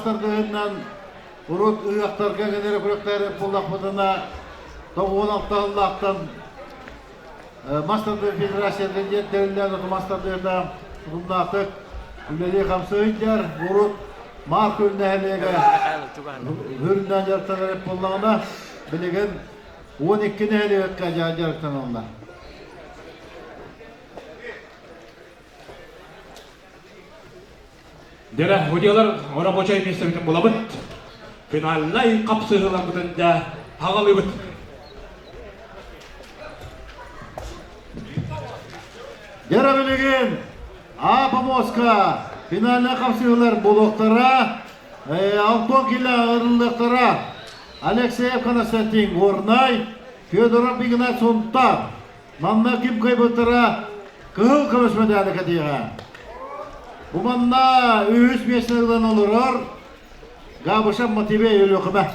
мастардыһынан урут ыһыахтарга гэнэрэ күрэхтээри буоллахпытына 96 сыллаахтан мастардыы федерациятын диэн тэриллээн оту мастардыыта утумнаахтык үлэлии-хамсыы сылдьар. Урут Маар Күөл нэһилиэгэ үрүннээн дьарыктанар эбит буоллаҕына, билигин 12 нэһилиэккэ дьарыктаналлар. Дьэрэ, судьялар рабочай миэстэбитин булабыт. Финальнай хапсыһыыларбытын дьэ хаҕалыыбыт. Дьэрэ билигин А помостка финальнай хапсыһыылар буолуохтара, Алтон килэ ырыллыахтара. Алексеев Константин Горнай, Федоров Игнат Сунтар. Манна ким кыайбыттара кыһыл көмүс мэдээли кэтиэҕэ. Бу манна үһүс миэстэни ылан олорор Габышев Матвей Өлүөхүмэ.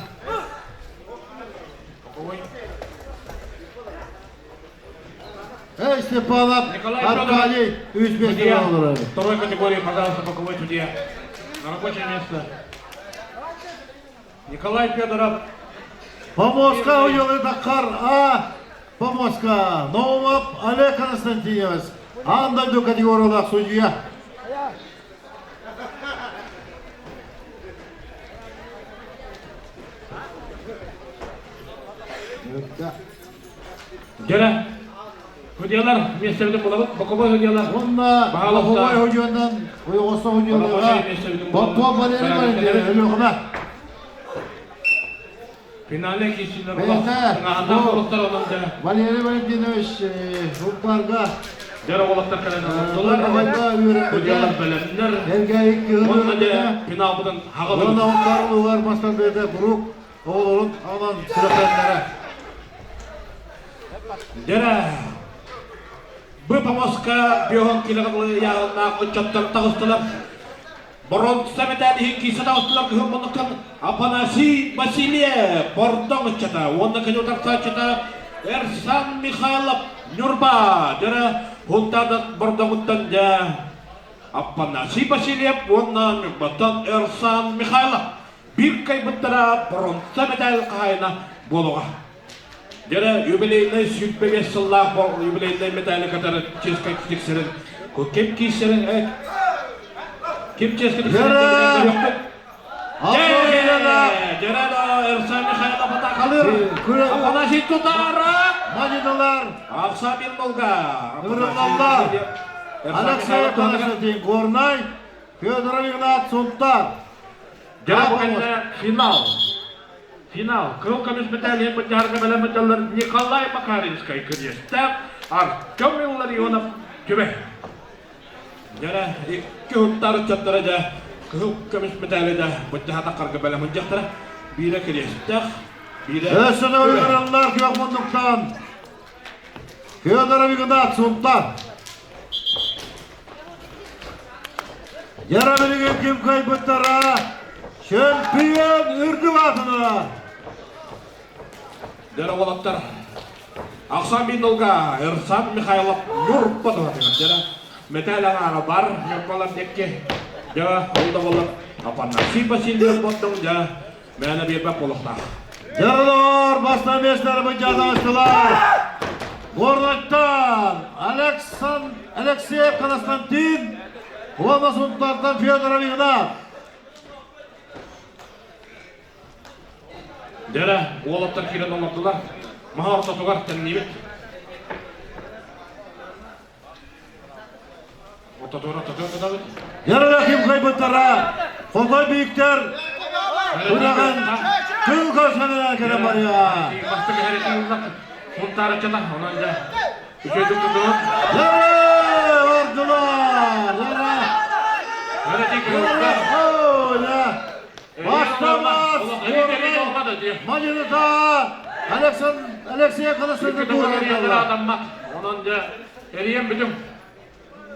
Эй, Степанов Аркадий үһүс миэстэни ылан олорор. Второй категории, пожалуйста, боковой судья. На рабочее место. Николай Федоров. Помоска уйулы Дакар А. Помоска Наумов Олег Константинович. Аан дойду категориялаах судьуйа. Дьэрэ, судьялар миэстэбитин булабыт, боковой судьялар. Уонна боковой судьуонан уйуҕуста судьуолара Попов Валерий Валентинович Өлүөхүмэ. Финальный киирсиилэр Валерий Валентинович Урбарга Дьэр оҕолоктор кэлэн олордулар. Судьялар бэлэмнэр. Уонна дьэ финалбытын хаҕалыбыт. Уонна Ултаар улуугар мастарбыта куруук оҕолорун аҕалан сүрэхтэннэрэ. Дьэрэ бу помоска биоһон килэҕэ ыйааһыннаах ыччаттар таҕыстылар. Боронса мэтээл иһин киирсэ таҕыстылар кыһыл муннуктан Афанасий Васильев Бордоҥ ыччата уонна кини утарсааччыта Эрсан Михайлов Ньурба. Дьэрэ Һунтаардан Бордоҥуттан дьэ Афанасий Васильев уонна Ньурбаттан Эрсан Михайлов биир кыайбыттара боронса мэтээл хаһаайына буолуоҕа. Дьэрэ юбилейнай 25 сыллаах юбилейнай медали кытары чиэскэ тиксэрин ким киирсэрин ким чиэскэ тиксэрин көрүөхпүт. Дьэрэ Эрсан Михайлов атакалыр. Афанасий Тутаров. Мадиналар. Ахса Миннолга. Ырыллаллар. Алексей Константин Горнай, Федоров Игнат Сунтар. Дьэ, бу кэннэ финал. Финал. Кыһыл көмүс мэтээлиһин быдьаарга бэлэм ыдьаллар Николай Макаринскай кириэстээх Артем Илларионов түбэ. Дьэрэ, икки уттар ыччаттара дьэ кыһыл көмүс мэтээли да быдьаһатаххарга бэлэм ыдьахтара. Биирэ кириэстээх, биирэ Өссө да ыҥыраллар күөх муннуктан. Федоров Игнат Сунтар. Яра билигин ким кыайбыттара чемпион үрдүк аатына. Дьэрэ уолаттар, Ахсан Миннулга Эрсан Михайлов Ньурба туһатыгар дьэрэ мэтээл аҥаара бар Ньурбалар диэкки дьэ ол да буоллар Афанасий Васильев боттуҥ дьэ мээнэ биэрбэт буолуохтаах. Дьэрэлор бастан местер быдьадааччылар Горнайтан Алексеев Константин уонна Сунтартан Федоров Игнат. Дьэрэ, уолаттар киирэн олордулар. Маһа ортотугар тэҥниибит. Ортотугар ортотугар тутабыт. Дьэрэлэ ким кыайбыттара Хотой Бииктэр Күрэҕин кыл көсөнө кэлэн барыа. Бастакы хэрэтиилла Сунтаарыччата, онон дьэ үчүгэйдик тутуһун. Дьэрэ ордулар! Дьэрэ! Хэрэтии Бастамас Мадината Алексей Константинович Онон дьэ эрийэн бүтүҥ.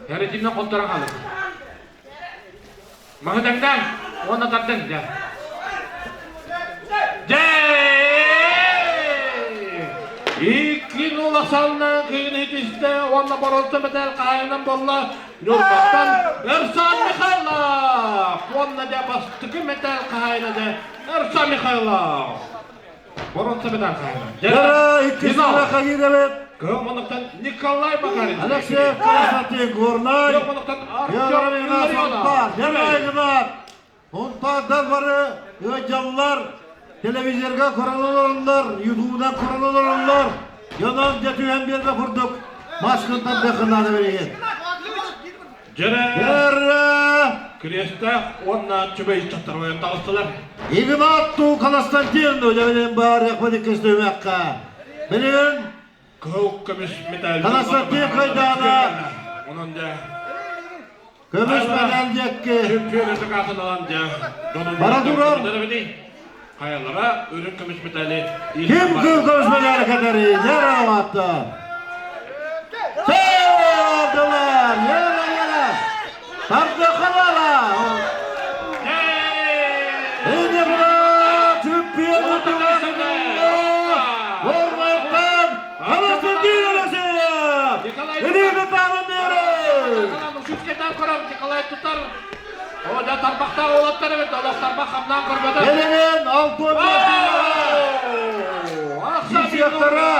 Эритиннэ хотторон хаалыр. Маһы тэҥнээн уонна тардын дьэ. Дьэ! Икки нула сална кыын итистэ уонна боруоста мэтээл хаайынан болла Ньурбаттан Эрсан Михайлов! Уонна дьэ бастакы мэтээл хаһаайына дьэ Эрса Михайлов. Боронса медаль хаһаайына. Дьэ, иккис Финал. Кыһыл Кыһыл муннуктан Николай Макарин. Алексеев Константин Горнай. Кыһыл муннуктан Артем Федор Илларионов. Герой Онтон бары ыалдьаллар, телевизорга көрөн олороллор, ютубунан көрөн олороллор. Дьонон дьэ түһэн биэрбэ курдук маскынтан бэхынааны береген. Дьэрэ Дьэрэ Кириэстээх уонна Түбэй ыччаттар ойон таҕыстылар. Игнат Ту Константин үлэбинэн баарыахпыт иккис түһүмэххэ. Билигин Кыһыл көмүс медаль. Константин Кайдаана Онон дьэ Көмүс медаль диэкки Чемпион атын ылан дьэ Бара турар. Хайалара үрүҥ көмүс медали Ким кыл көмүс медали кэтэрий? Яра алатты. Чалдылар! Яра яра! Тардахалала! Эне була чемпион Горнайттан Константин Алексеев! Илиини таалан биэрэр! Николай Тутар О, да тарбахтаах уолаттар эбит, олох тарбах хамнаан көрбөтө. Элеген Алтон Десяттара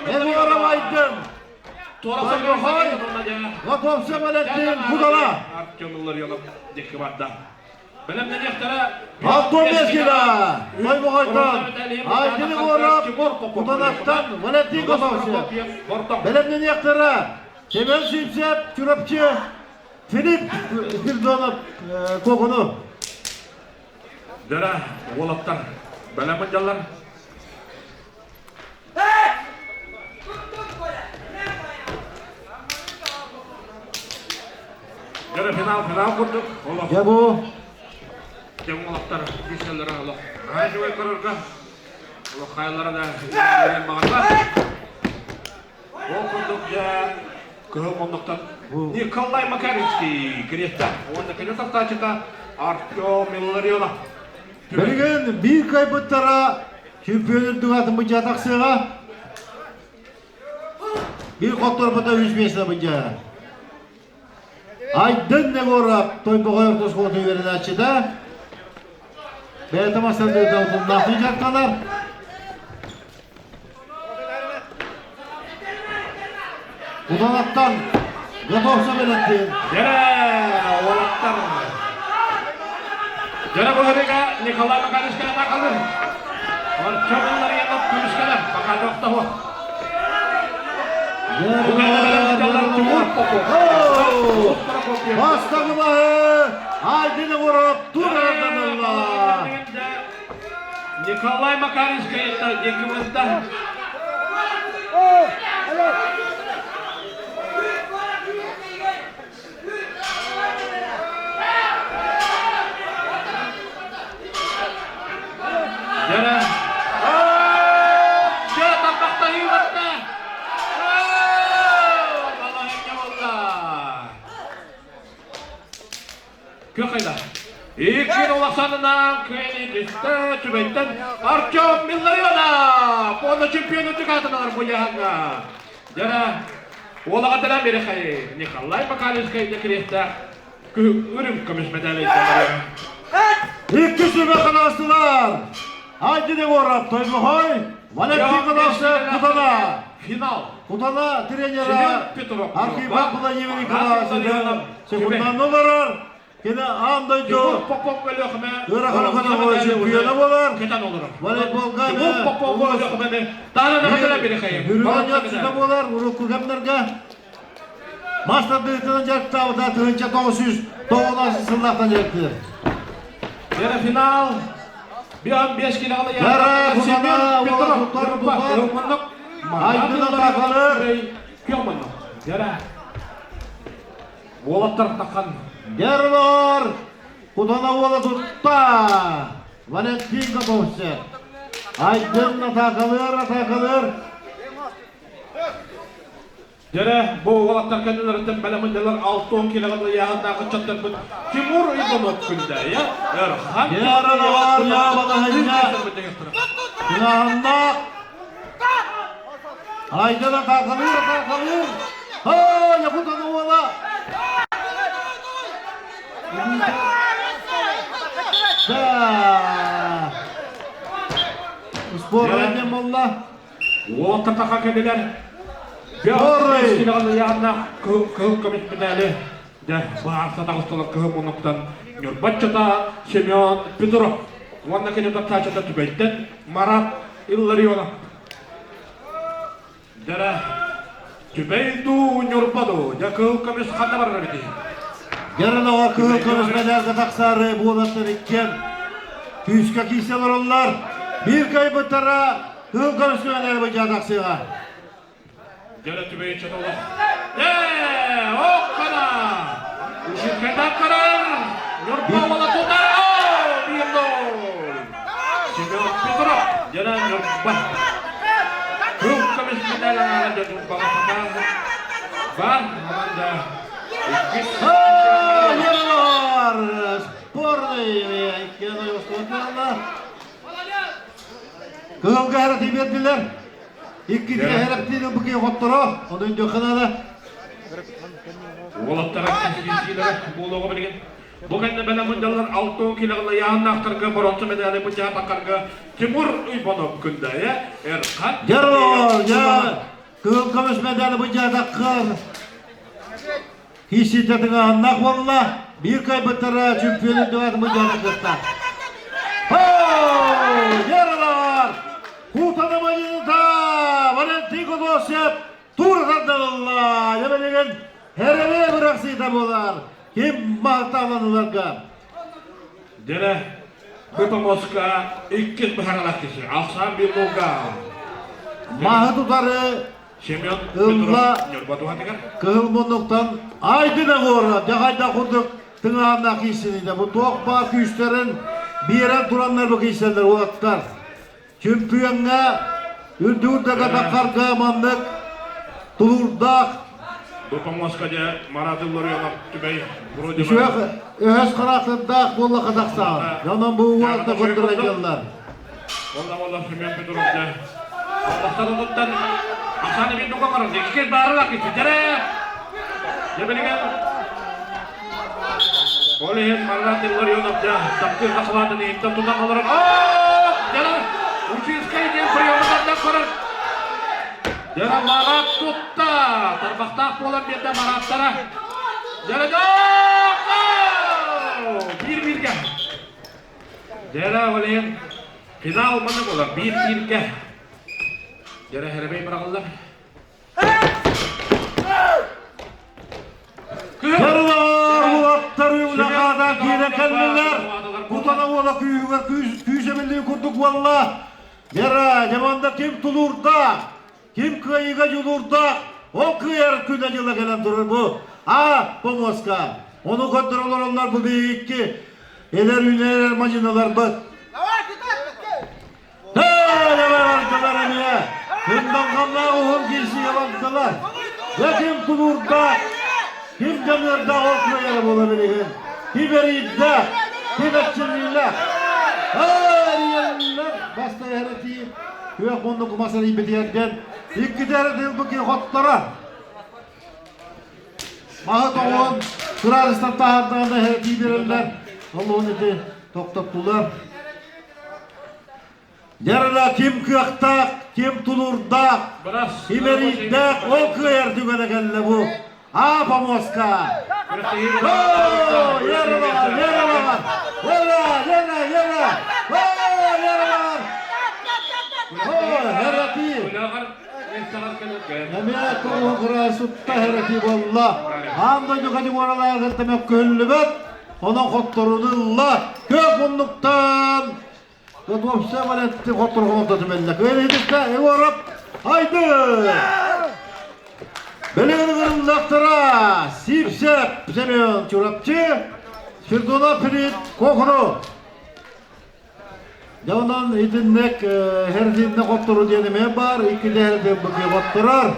Егоров Айдын Тойбохой Готовцев Валентин Кудала Артем Илларионов диэки барда. Бэлэмнэниэхтэрэ Алтон Бескина Тойбохойтон Айдын Егоров Кутанаттан Валентин Готовцев Бэлэмнэниэхтэрэ Семен Сивцев Чурапчы Филипп Спиридонов Куокуну. Дара уолаттар бэлэмин дьаллар. Дара финал финал курдук. Олох. Дьэ бу. Дьэ уолаттар күүстэллэрэ олох. Наһаа үчүгэй көрөргө. Олох хайалара да баҕарбат. Ол курдук дьэ кыһыл муннуктан Николай Макаринский кириэстэ уонна кини таптааччыта Артем Илларионов. Билигин биир кыайбыттара чемпион үрдүк атын быдьаа тахсыаҕа. Биир хотторбута үс миэстэ быдьаа. Айдын Егоров Тойбоҕой орто оскуолатын үөрэнээччитэ. Бэйэтэ массажирда утумнаахтыы дьарыктанар. Кутанаттан Готовцев Валентин. Дьэрэ, уолаттар. Дьэрэ быһырыга Николай Макаровичка атакалыр. Артем Илларионов көмүскэлэр. Пока тохтоһу. Бастакы баһы Айдын Егоров тураданылла. Николай Макаровичка это декімізді. Дьэрэ. Дьэ, тарбахтаһыы барда. Балаһыанньа буолла. Күөх хайда. Икки улаханынан кыайыы түбэттэн Артем Милларионов уонна чемпион үрдүк аатын ылар муйаһаҥҥа. Дьэрэ, уолаҕа Мерехай Николай Макаревскай декреттээх үрүҥ көмүс медали Икки сүбэ ханаастылар. Айдин Егоров, Тойбохой, Валентин Головцев, Кутана. Финал. Кутана тренера Архипов Владимир Николаевич секунданны олорор. Кини аан дойду ыарахан чемпиона буолар. Волейболга Бүрүөнньөт буолар урукку кэмнэргэ. Мастардыытынан дьарыктаабыта 1909 сыллаахтан дьарыктыыр. Яра финал. Биан 5 килоҕа Яра Кутана Петров Айдына Тахалыр. Яра. Уолаттар тахан. Герлор Кутана уола тутта. Валентин Готовцев. Айдын атакалыр, атакалыр. Дьэрэ, бу уолаттар кэннилэриттэн бэлэмнэлэр 60 килоҕа ыйааһыннаах ыччаттарбыт Тимур Иванов күндэйэ, Эрхан Тынаһыннаах Айдын атакалыыр, атакалыыр. Ха, Якутана уола. Уолаттар таха кэллилэр. Спорный! Кыһыл көмүс медали дьэ баарса таҕыстылар кыһыл муннуктан Ньурбаччата Семен Петров уонна кини тапсааччыта Түбэйтэн Марат Илларионов. Дьэрэ Түбэй дуу, Ньурба дуу, дьэ кыһыл көмүс ханна барар эбитий? Дьэрэлэҕэ кыһыл көмүс медальга тахсаары буолаттар иккиэн күүскэ киирсэ олороллор. Биир кыайбыттара кыһыл көмүс медали быдьаа тахсыаҕа. Дьэрэ Түбэй чотолох. Ээ, оккана! Ушикката карар! Ньурба уола тутар! Оо, 1-0! Семен Петров, дьэрэ Ньурба. Кыһыл көмүс медаль аҥаара дьэ Ньурбаҕа сатаан бар, онон да иккис Ералар! Спорный иккиэн ойоҕостуоталар. Кыһылга эрэ биэрдилэр. Иккитэ эрэптиин ылбыкый хотторо, ону өйдүөххэ наада. Уолаттара киирсиилэрэ буолуоҕа билигин. Бу кэннэ бэлэм мунньаллар 60 килоҕа ыйааһыннаахтарга боронсо медали быдьаатахтарга Тимур Уйбанов Күндэйэ, Эрхан Дьоро, дьэ, кыһыл көмүс медали быдьаатаххар киирсиитэ тыҥааһыннаах буолла. Биир кыайбыттара чемпион үрдүгэр быдьаатахтар. Дьоролор! Кутана Малината Валентин Кудосев тур тардылла. Дьэ билигин Хэрэлээ бырахсыыта буолар. Ким маһтааланыларга? Дьэрэ, бу помоска иккис быһаралах киһи. Алсан Билбулга. Маһы тутары Семен ылла Ньурба туһатыгар. Кыһыл муннуктан Айдын Егоров дьахайда курдук тыҥааннаах киирсиниде. Бу туох баар күүстэрин биэрэн тураннар бу киирсэллэр уолаттар. Чөмпүйүөҥҥэ үрдүк тахарга маннык тулуурдаах Бу помоска дьэ Марат Илларионов Түбэй вроде Үчүгэй өһөс хараахтардаах буолла Казахстан. Онон бу уолта көрдөрө Онна болла Семен Петров дьэ. Аллахтарыттан Ахсааны бин дука барар. Икки баарылар киччэрэ. Дьэ билигин Ол иһин Марат Илларионов дьэ таптыыр хахлаатын иһиттэн тутан олорон оо дьэ Учинскай диэн приемы көрөр. Дьэ Марат тутта. Тарбахтаах буолан биэрдэ Мараттара. Дьэ биир бииргэ. Дьэ ол иһин финал маны буолар биир бииргэ. Дьэ хэрбэй быраҕыллар. Ярылар уолаттар үлэхадан киирэн кэллилэр. Кутана уола күүһүгэр күүс эбиллии курдук буолла. Яра, дьаманда ким тулуурда, ким кыайыыга дьулуурда, ол кыайар күнэ дьыла кэлэн турар бу. А, помоска. Ону көрдөрө олороллор бу биһикки элэр үүнэр мадьыналарбыт. Бардылар эмиэ. Кындалҕаннаах уһун киирсиигэ бардылар. Дьэ ким тулуурдаах, ким дьаныардаах ол кыайара буола билигин. Ким эрийдээх, ким эрчиллиилээх. Эрийэллэр бастайар этии күөх муннук мас эрийбитигэргэн иккитэ эрэ тылбыки хотторо. Маһы тоҕуон кыраадыстан таһаардаҕына эһэрэтии биэрэллэр. Ол ити тохтоттулар. Ярыла ким кыахтаах, ким тулуурдаах, ким эриирдээх, ол кыайар түгэнэ кэллэ бу. Аа, помоска! О, Ярыла, Ярыла! Яра, Яра, Яра! О, Ярыла! О, Херати! Эмиэ тоҕуһура сутта Херати буолла. Аан дойду категориялаах мөккүһүллүбэт. Онон хотторууну ылла. Күөх муннуктан Готовься Валентин хотторгон түмэллэ. Кыайыытыкка Егоров Айды! Билигин ырыллахтара Сипсеп Семен Чурапчы, Сирдонов Филипп Кохру. Дьэ онон итинник хэрдииннэ хоттору диэн эмиэ баар, иккитэ хэрдиин быкыы хотторор.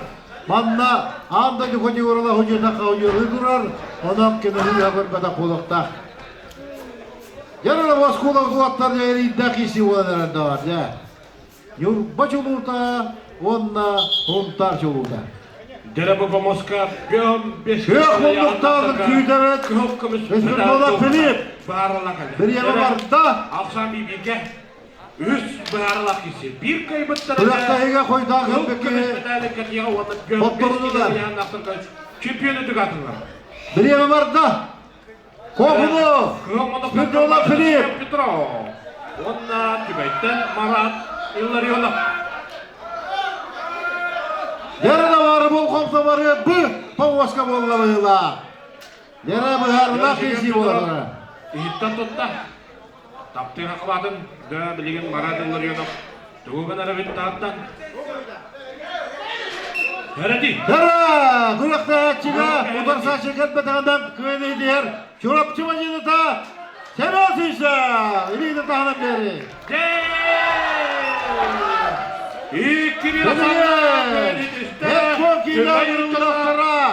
Манна аан дойду категориялаах удьуотахха удьуолуу турар, онон кинини үһэ көрбөтөх буолуохтаах. Дьэ, оскуола уолаттар эрийдээх киси буолан эрэр да бар, дьэ. Ньурба чулуута уонна Сунтаар чулуута. Дьэ бу помоска бөм беш Күөх муннуктаах күүтэбит Кыһыл көмүс Филипп Бааралла кэллэ. Бириэмэ барда. Ахсаан бииргэ. Үһүс быһаарылаах киси. Биир кыайбыттара Күрэхтэһиигэ хойдаах өлбүкки хоттордулар. Чемпионы түгатылар. Бириэмэ барда. Копуну Петрова Филипп. Петров. Уонна Түбэйтэн Марат Илларионов. Дьэрэ бол хомсомары бы повозка буолла Дьэрэ быһаарылаах киси буолара. Иһиттэн тутта. Таптыыр хабатын да билигин Марат Илларионов тугу гынар эбит тааттан. Эрэти. Дара! Күрэхтэһээччигэ утарсааччы кэлбэтэҕинэн кыайан Чурапчы мадьыныта Семен Сыйса илиитин таһынан биэри. Икки bir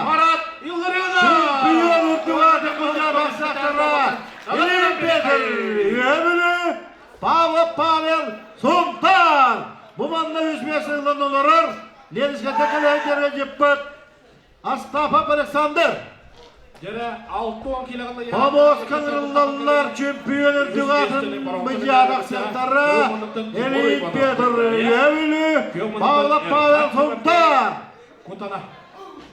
Марат Чемпион үрдүгэр бассахтара Илин Петр Үөмүлү Павлов Павел Сунтаар бу манна үс миэстэ олорор Ленскэттэ кэлэйдэргэ дьиппыт Астапов Александр Помоска ырыллаллар чемпион үрдүк атын быдьаадахсыттара Элит Петр Үөмүлү Павлов Павел Сунтаар Кутана.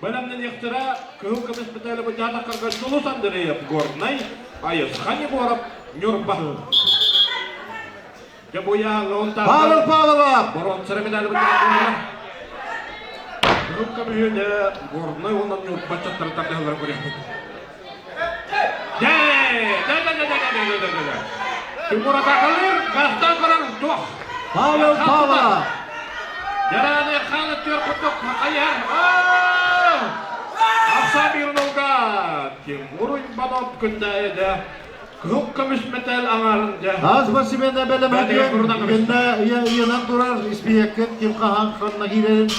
Бэлэмнэниэхтэрэ кыһыл көмүс мэтээли быдьаатахтарга Дьулус Андреев Горнай, Айысхан Егоров Ньурба. Дьабуйа Леонтардар Павел Павлов боруонсара медали быдьаатахтара. Кыһыл көмүһү дьэ Горнай уонна Ньурба чаттары тардыһалларын көрүөхпүт. Дэ! Дэ дэ дэ дэ дэ дэ дэ дэ. Тимур атакалыыр, гастан көрөр туох. Павел Павлов Дьарааны хааны түөр курдук хайар. Ахса Мироновга Тимур Уйбанов күндээйде кыһыл көмүс мэтээл аҥаарын дьэ. Аз басимена бэлэмэтиэн генна ыйанан турар испиэккит ким хаһан ханна киирэрин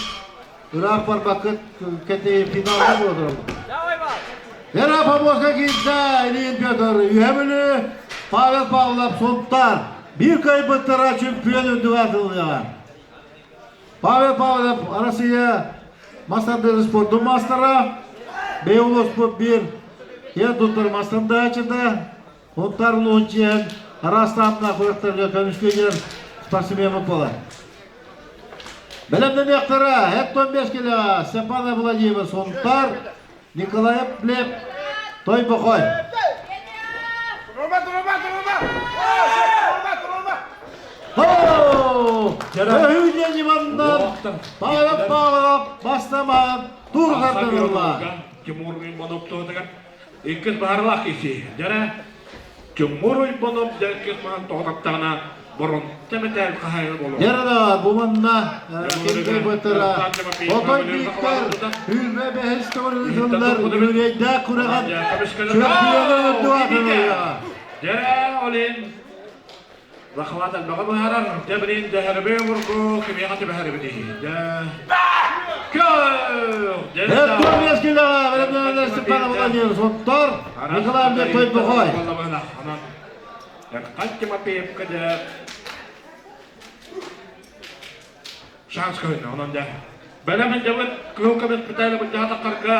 ыраах барбаккыт кэти финалга буолар. Вера Павловка киирдэ Ильин Петр Үһэ Павел Павлов Сунтаар биир кыайбыттара чемпион үрдүгэр атыллыаҕа. Павел Павлов Россия мастардыы спордун маастара, бэйэ биир киэн туттар мастардааччыта, Сунтаар улууһун чиэһин араас таһымнаах күрэхтэргэ көмүскүөйэр спортсменмыт буолар. Бэлэмнэниэхтэрэ Эттон Бескилева, Степана Владимир Сунтаар, Николаев Глеб Тойбохой. Өһүллэн Иваннар, Павел Павлов бастамаан тур хардырылла. Тимур Уйбанов туһатыгар иккис баһарлаах киси. Дьэрэ Тимур Уйбанов дьэ маан тоҕотаттаҕына боронта мэтээл хаһайын болор. Дьэрэ бу манна килбэй бытыра Отой Виктор Хүрмэ бэһис төгүл үбүлүөйдээх күрэҕин чөмпүйүөнү үрдү Дьэрэ олин Рахмат элбэҕи быһаарар, дьэ билин дэһэрби ургу кимиэхэ түбэһэрбитий? Дьэ Эртур Мескилева, Владимир Степанов Владимир Сунтар, Николай Андрей Бухой. Эрхан Тимофеевка дьэ шанс көһүннэ онон дьэ бэлэм дьабыт кыһыл көмүс мэтээли былдьаатахтарга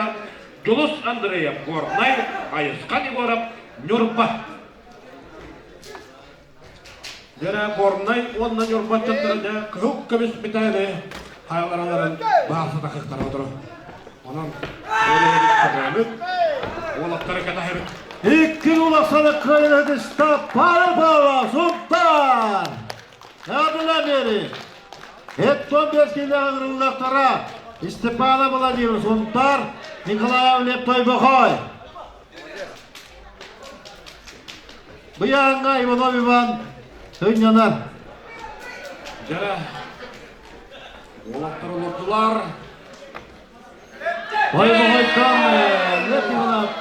Дьулус Андреев Горнай, Айысхан Егоров Ньурба Дьэрэ Горнай уонна Ньурба ыччаттара дьэ кыһыл көмүс мэтээли хаалараларын баасата кыахтара отыро. Онон көтөөбүт, уолаттары кэтэһэбит. Икки улахсаны кыайыһытыста Павел Павлов Сунтаар! Наадыла бери! Эттон бескилээх ыҥырыллахтара Степанов Владимир Сунтаар, Николаев Лев Тойбохой. Быйааҥҥа Иванов Иван сынньанар. Дьэ, уолаттар олордулар.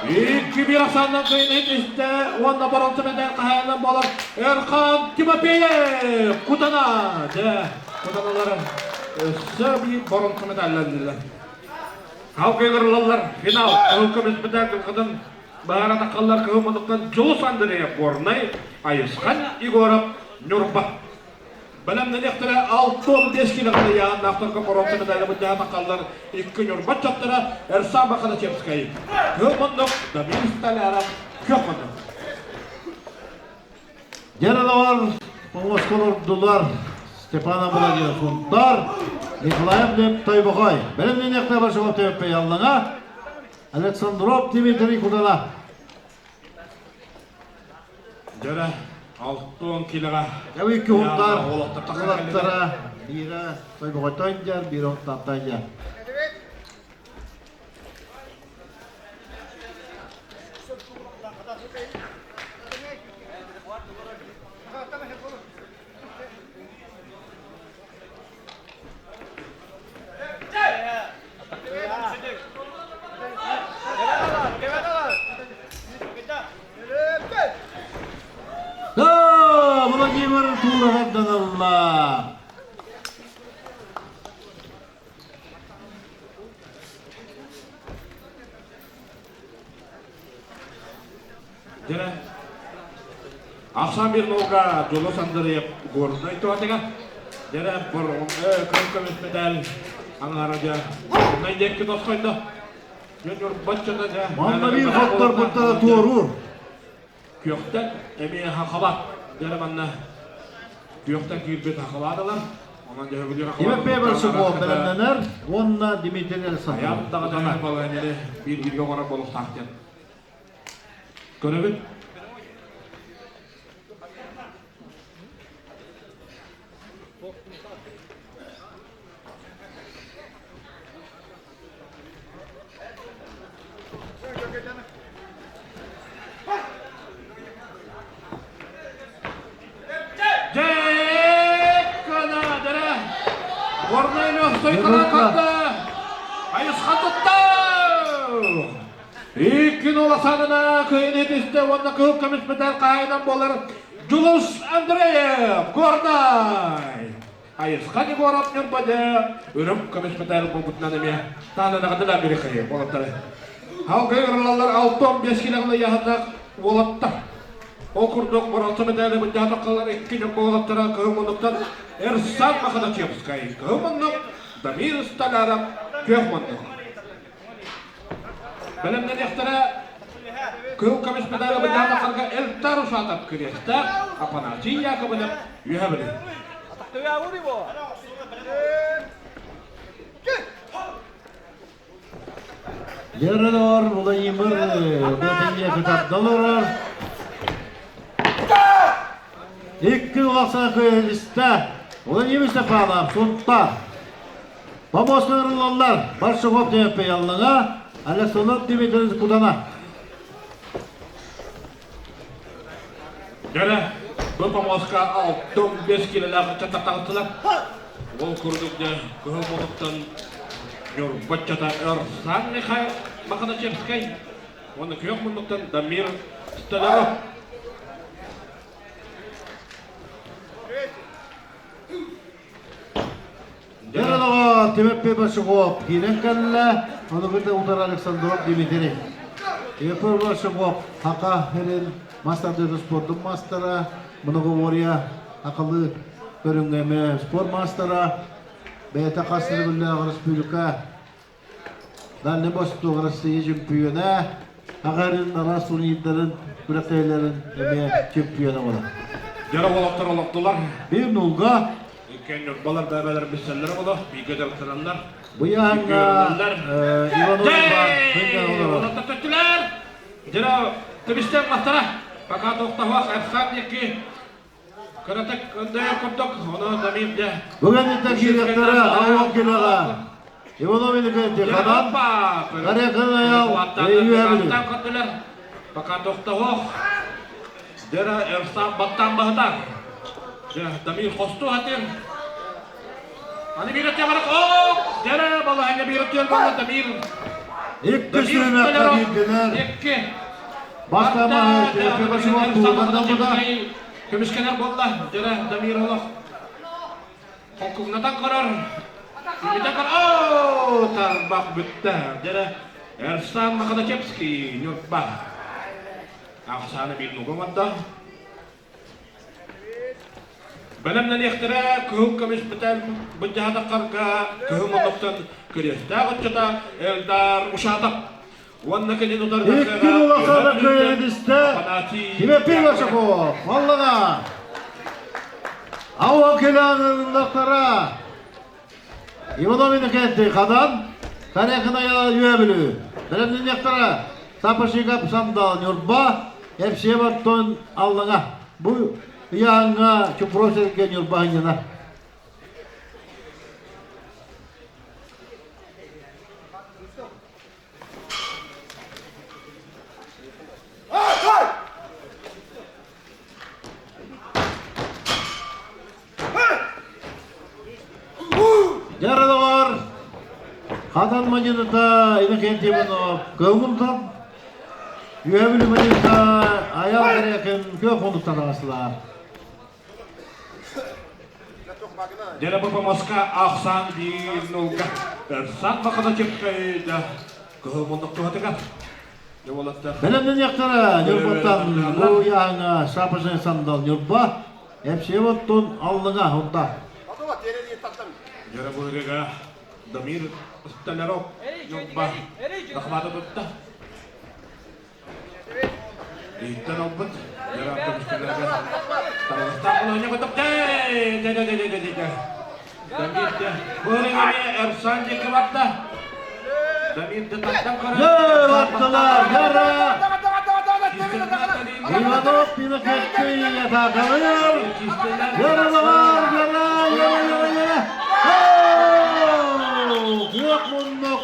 Икки биир ахсаанынан кыайын истэ уонна боронсу мэтээл хаһаайынан буолар Эрхан Тимофеев Кутана. Дьэ, Кутаналар өссө биир боронсу мэтээллэннилэр. Халкыгырлаллар финал кыһыл көмүс мэтээл кылгытын Баара таххаллар кыһыл муннуктан Дьулус Андреев Горнай, Айысхан Егоров Ньурба. Бэлэмнэниэхтэрэ 65 килоҕа ыйааһыннаахтарга боруонса медали былдьаһа таххаллар икки Ньурба чаптара Эрсан Бахалачевскай. Кыһыл муннук Дамир Столяров Күөх муннук. Дьэ, доҕор, Помоска олордулар Степана Владимир Сунтар, Николаев Лев Тойбохой. Бэлэмнэниэхтэ Баршалов Төппей Аллаҥа, Александров Дмитрий Кудала. Дьөрө, 60 килоға. Эви куһунтар уолаттара биирэ Тойбохойтон дьэр, биирэ Онтааттан дьэр. Да, Владимир Тураҕарданылла. Дьэ, Ахсан bir нолга Дьолос Андреев Горнай туһатыгар. Дьэ, кыл көмүс медаль аҥаара дьэ Горнай диэки тосхойдо. Дьэ, Ньурбаччата дьэ. Манна биир хотторбуттара туоруур. Күөхтэн эмиэ хахабат. Дьэ, манна күөхтэн киирбит хахабаатылар. Онон дьэ бүгүн Иван Певерсов бэлэмнэнэр уонна Дмитрий Александров. Айаан даҕаны балаһыанньаны биир-бииргэ оҥорор буолуохтаах диэн Көрөбүт. Айысхан тутта! Иккин улаханына кыайын этистэ уонна кыһыл көмүс мэтээл хаһаайынан буолар Дьулус Андреев, Горнай! Айысхан Егоров Ньурбада үрүҥ көмүс мэтээл буолбутунан эмиэ тааннанаҕытына бири уолаттары. Халгы ырылаллар 65 килоҕына ыйааһыннаах уолаттар. Ол курдук боруонса мэтээли былдьаатаххалар икки Ньурба уолаттара кыһыл муннуктан Эрсан Маханачевскай кыһыл муннук, Дамир Столяров күөх муннук. Бэлэмнэниэхтэрэ Кыһыл көмүс медали былдьаатахтарга Эльдар Ушатов кириэстээх, Афанасий Яковлев үөһэ били. Леродор Владимир Бэтинье кытарда олорор. Икки улахан кыайылыста Владимир Степанов Сунтар. Помостууруллаллар Барсуков Дмитриевлаҕа, Александров Дмитриевич Кудана. Дьэ, бу помостка 65 килэлээх ыччаттар таҕыстылар. Ол курдук дьэ, кыһыл мутуктан Ньурбаччата Эрсан Михаил Маханачевскай уонна күөх муннуктан Дамир Столяров. Дьэ, Тимофей Барсуков киирэн кэллэ, ону кытта утары Александров Дмитрий. Тимофей Барсуков Хака сирин мас тардыыта спордун маастара, многоборье акылыы көрүҥҥэ эмиэ спорт маастара, бэйэтэ хас өрөбүллээх республика Дальний Восток Россия чемпиона, Аҕарын араас турнирдарын күрэхтэһиилэрин эмиэ чемпиона буолар. Дьоро уолаттар олохтулар. Биир нулга. Иккиэн ньурбалар бэбэлэр билсэллэр олох, бииргэ дьарыктаналлар. Бу яһаҥҥа Иванов Иван Төттүлэр! Дьоро түбүстэн мастара. Пока тохтоһуох Эрсан диэки кыратык өндөйөр курдук, ону Дамир дьэ. Бүгүн киириэхтэрэ Ауан килоҕа Иванов Иннокентий Хадан, Карякин Аял, Өйүөбүлү. Пока тохтоһуох. Дьэ Эрсан баттаан баһытар. Дьэ Дамир хосту хатыр. Аны биир өттө барак. О! Дьэ балаһанньа биир өттүгэр буолла Дамир. Икки сүрүнэххэ киирдилэр. Икки. Бастама Тимофей туутардан Көмүскэнэр буолла. Дьэ Дамир олох Холкугнатан көрөр. Имитэ көр. Оо, тарбах бүттэ. Дьэ Эрсан Махадачевский Ньурба. Ахсааны биир нуга оҥордо. Бэлэмнэниэхтэрэ кыһыл көмүс бүтэн былдьаһатахтарга кыһыл муннуктан кириэстээх оччото Элдар Ушатов уонна кэлин утары Икки улахан кыайан истэ Тимофей Вашаков Аллаҕа. Ауа кэлэн Иванов Иннокентий Хадан, Тарехина Үөбүлү, бэлэмнэниэхтэрэ Сапошиков Сандал Ньурба, Евсеев Антон Аллаҥа. Бу ыйааҥҥа Чупров Сергей Ньурба анньына. Дьаралаҕар Хатан мадьыныта Иннокентий Иванов кылмынтан Үөһэ мадьыныта Аял Карякин күөх муннуктан аҕаслар. Дьэ бу помоска ахсаан биир нулга Эрсан Маханачевскайда кыһыл муннук туһатыгар. Бэлэмнэниэхтэрэ Ньурбаттан бу ыйааһыҥҥа Шапошин Сандал Ньурба, Эпсиевоттун Аллыҥа Хунта. Дьэ бу ырыга Дамир Столяров Ньурба Рахмата тутта. Иһиттэн ылбыт. Баттылар, Яра! Иванов Пинокетти атаакалыыр! Яралар, яра, яра, яра, яра! Күөх муннук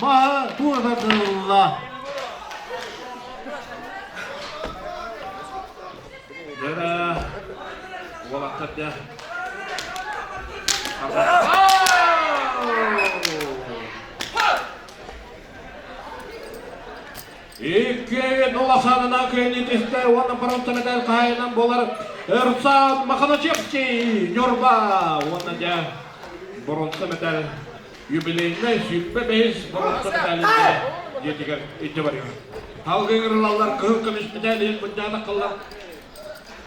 маһа туотатылла! Дьэ, уолаттар дьэ. Икки улаханына кыайыы уонна бронза медаль хаһайынан буолар Эрсан Маханачевский Ньурба уонна дьэ бронза медаль юбилейнай 25 бронза медалин дьиэтигэр илдьэ барыа. Салгыы ыҥырылаллар кыһыл көмүс медаль бырдьаатаххаллар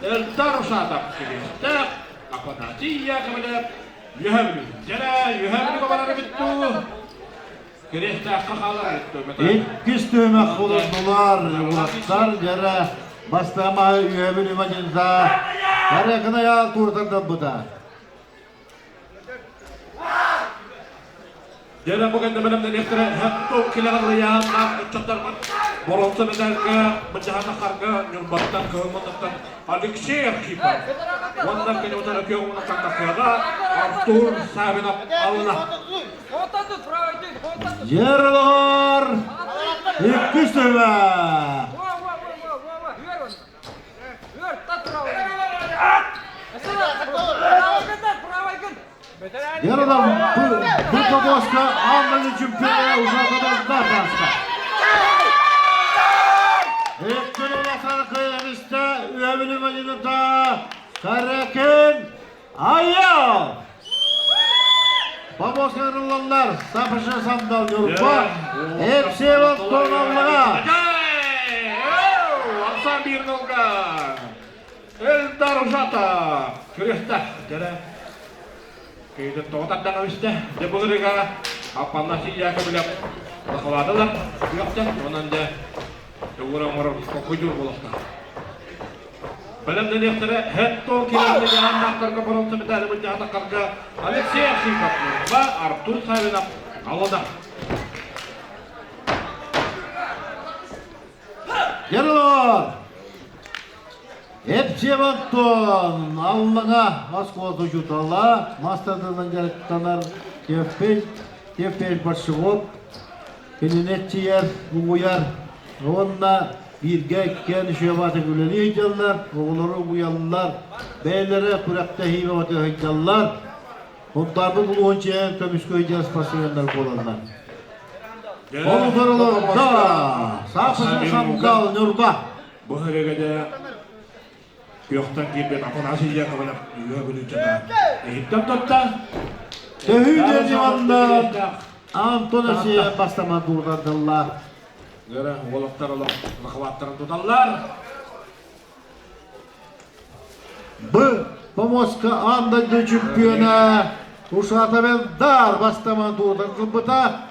Эльдар Ушатов кириэстээх Афанасий Яковлев Үөһэ Бүлүү. Дьэрэ, Үөһэ Бүлүүгэ барар эбит дуу? Кириэстээххэ хаалар эбит дуу? Иккис түһүмэх олордулар, уолаттар дьэрэ бастаама Үөһэ Бүлүү мадьынта Карякына тууртардаммыта. Дьэ бу кэннэ бэлэмнэниэхтэрэ Хатток килэҕэлыйааннаах ыччаттарбыт боруонса медальга быдьаһатахарга Ньурбаттан Кыһыл Муннуктан Алексей Архипов уонна кини утары күөх муннуктан тахсыаҕа Артур Савинов алла. Дьерлор иккис түһүмэх. Ярослав Быковоска Анна чемпиона ужатадан таста. Эттен улахан кыйамиста үөбүлү мадината Каракин Аял! Помоска ырыллаллар Сапыша Сандал Ньурба, Эпсиева Тоналлаға. Алсан bir nolga. Эльдар Ужата күрэстэ. Дьэрэ. Кейде тоҕо истэ. Дьэ былырыга Аппанасий Яковлев бакалаатылар. Күөхтэ. Онон дьэ тугура оҥорор кокуйдуур буолуохтаах. Бэлэмнэниэхтэрэ Хетто километрдаахтарга боронсо медали былдьаатахтарга Алексей Архипов, Артур Савинов, Аллада. Герой! Эпсиэм Антон Аллаҥа оскуола учуутала, маастардарынан дьарыктанар Тевпель, Тевпель Большевод, кинини эрчийэр, угуйар уонна бииргэ иккиэн үчүгэйбаатык үлэлии сылдьаллар, оҕолору угуйаллар, бэйэлэрэ күрэхтэһии бөҕөтө сылдьаллар. Сунтаарбыт улууһун чиэһин көмүскүү сылдьар спортсменнар буолаллар. Ол утарыларда Саха Сандал Ньурба. Бу һэрэгede күөхтэн киирбит Афанасий Яковлев үө бүлүүчэна иһиттэн тутта. Төһүү диэн Иванна Антон Асия бастаман туурдардыллар. Гара уолаттар олох лахваттарын туталлар. Б. Помоска аан дойду чемпиона Ушатовелдар бастаман туурдардылбыта.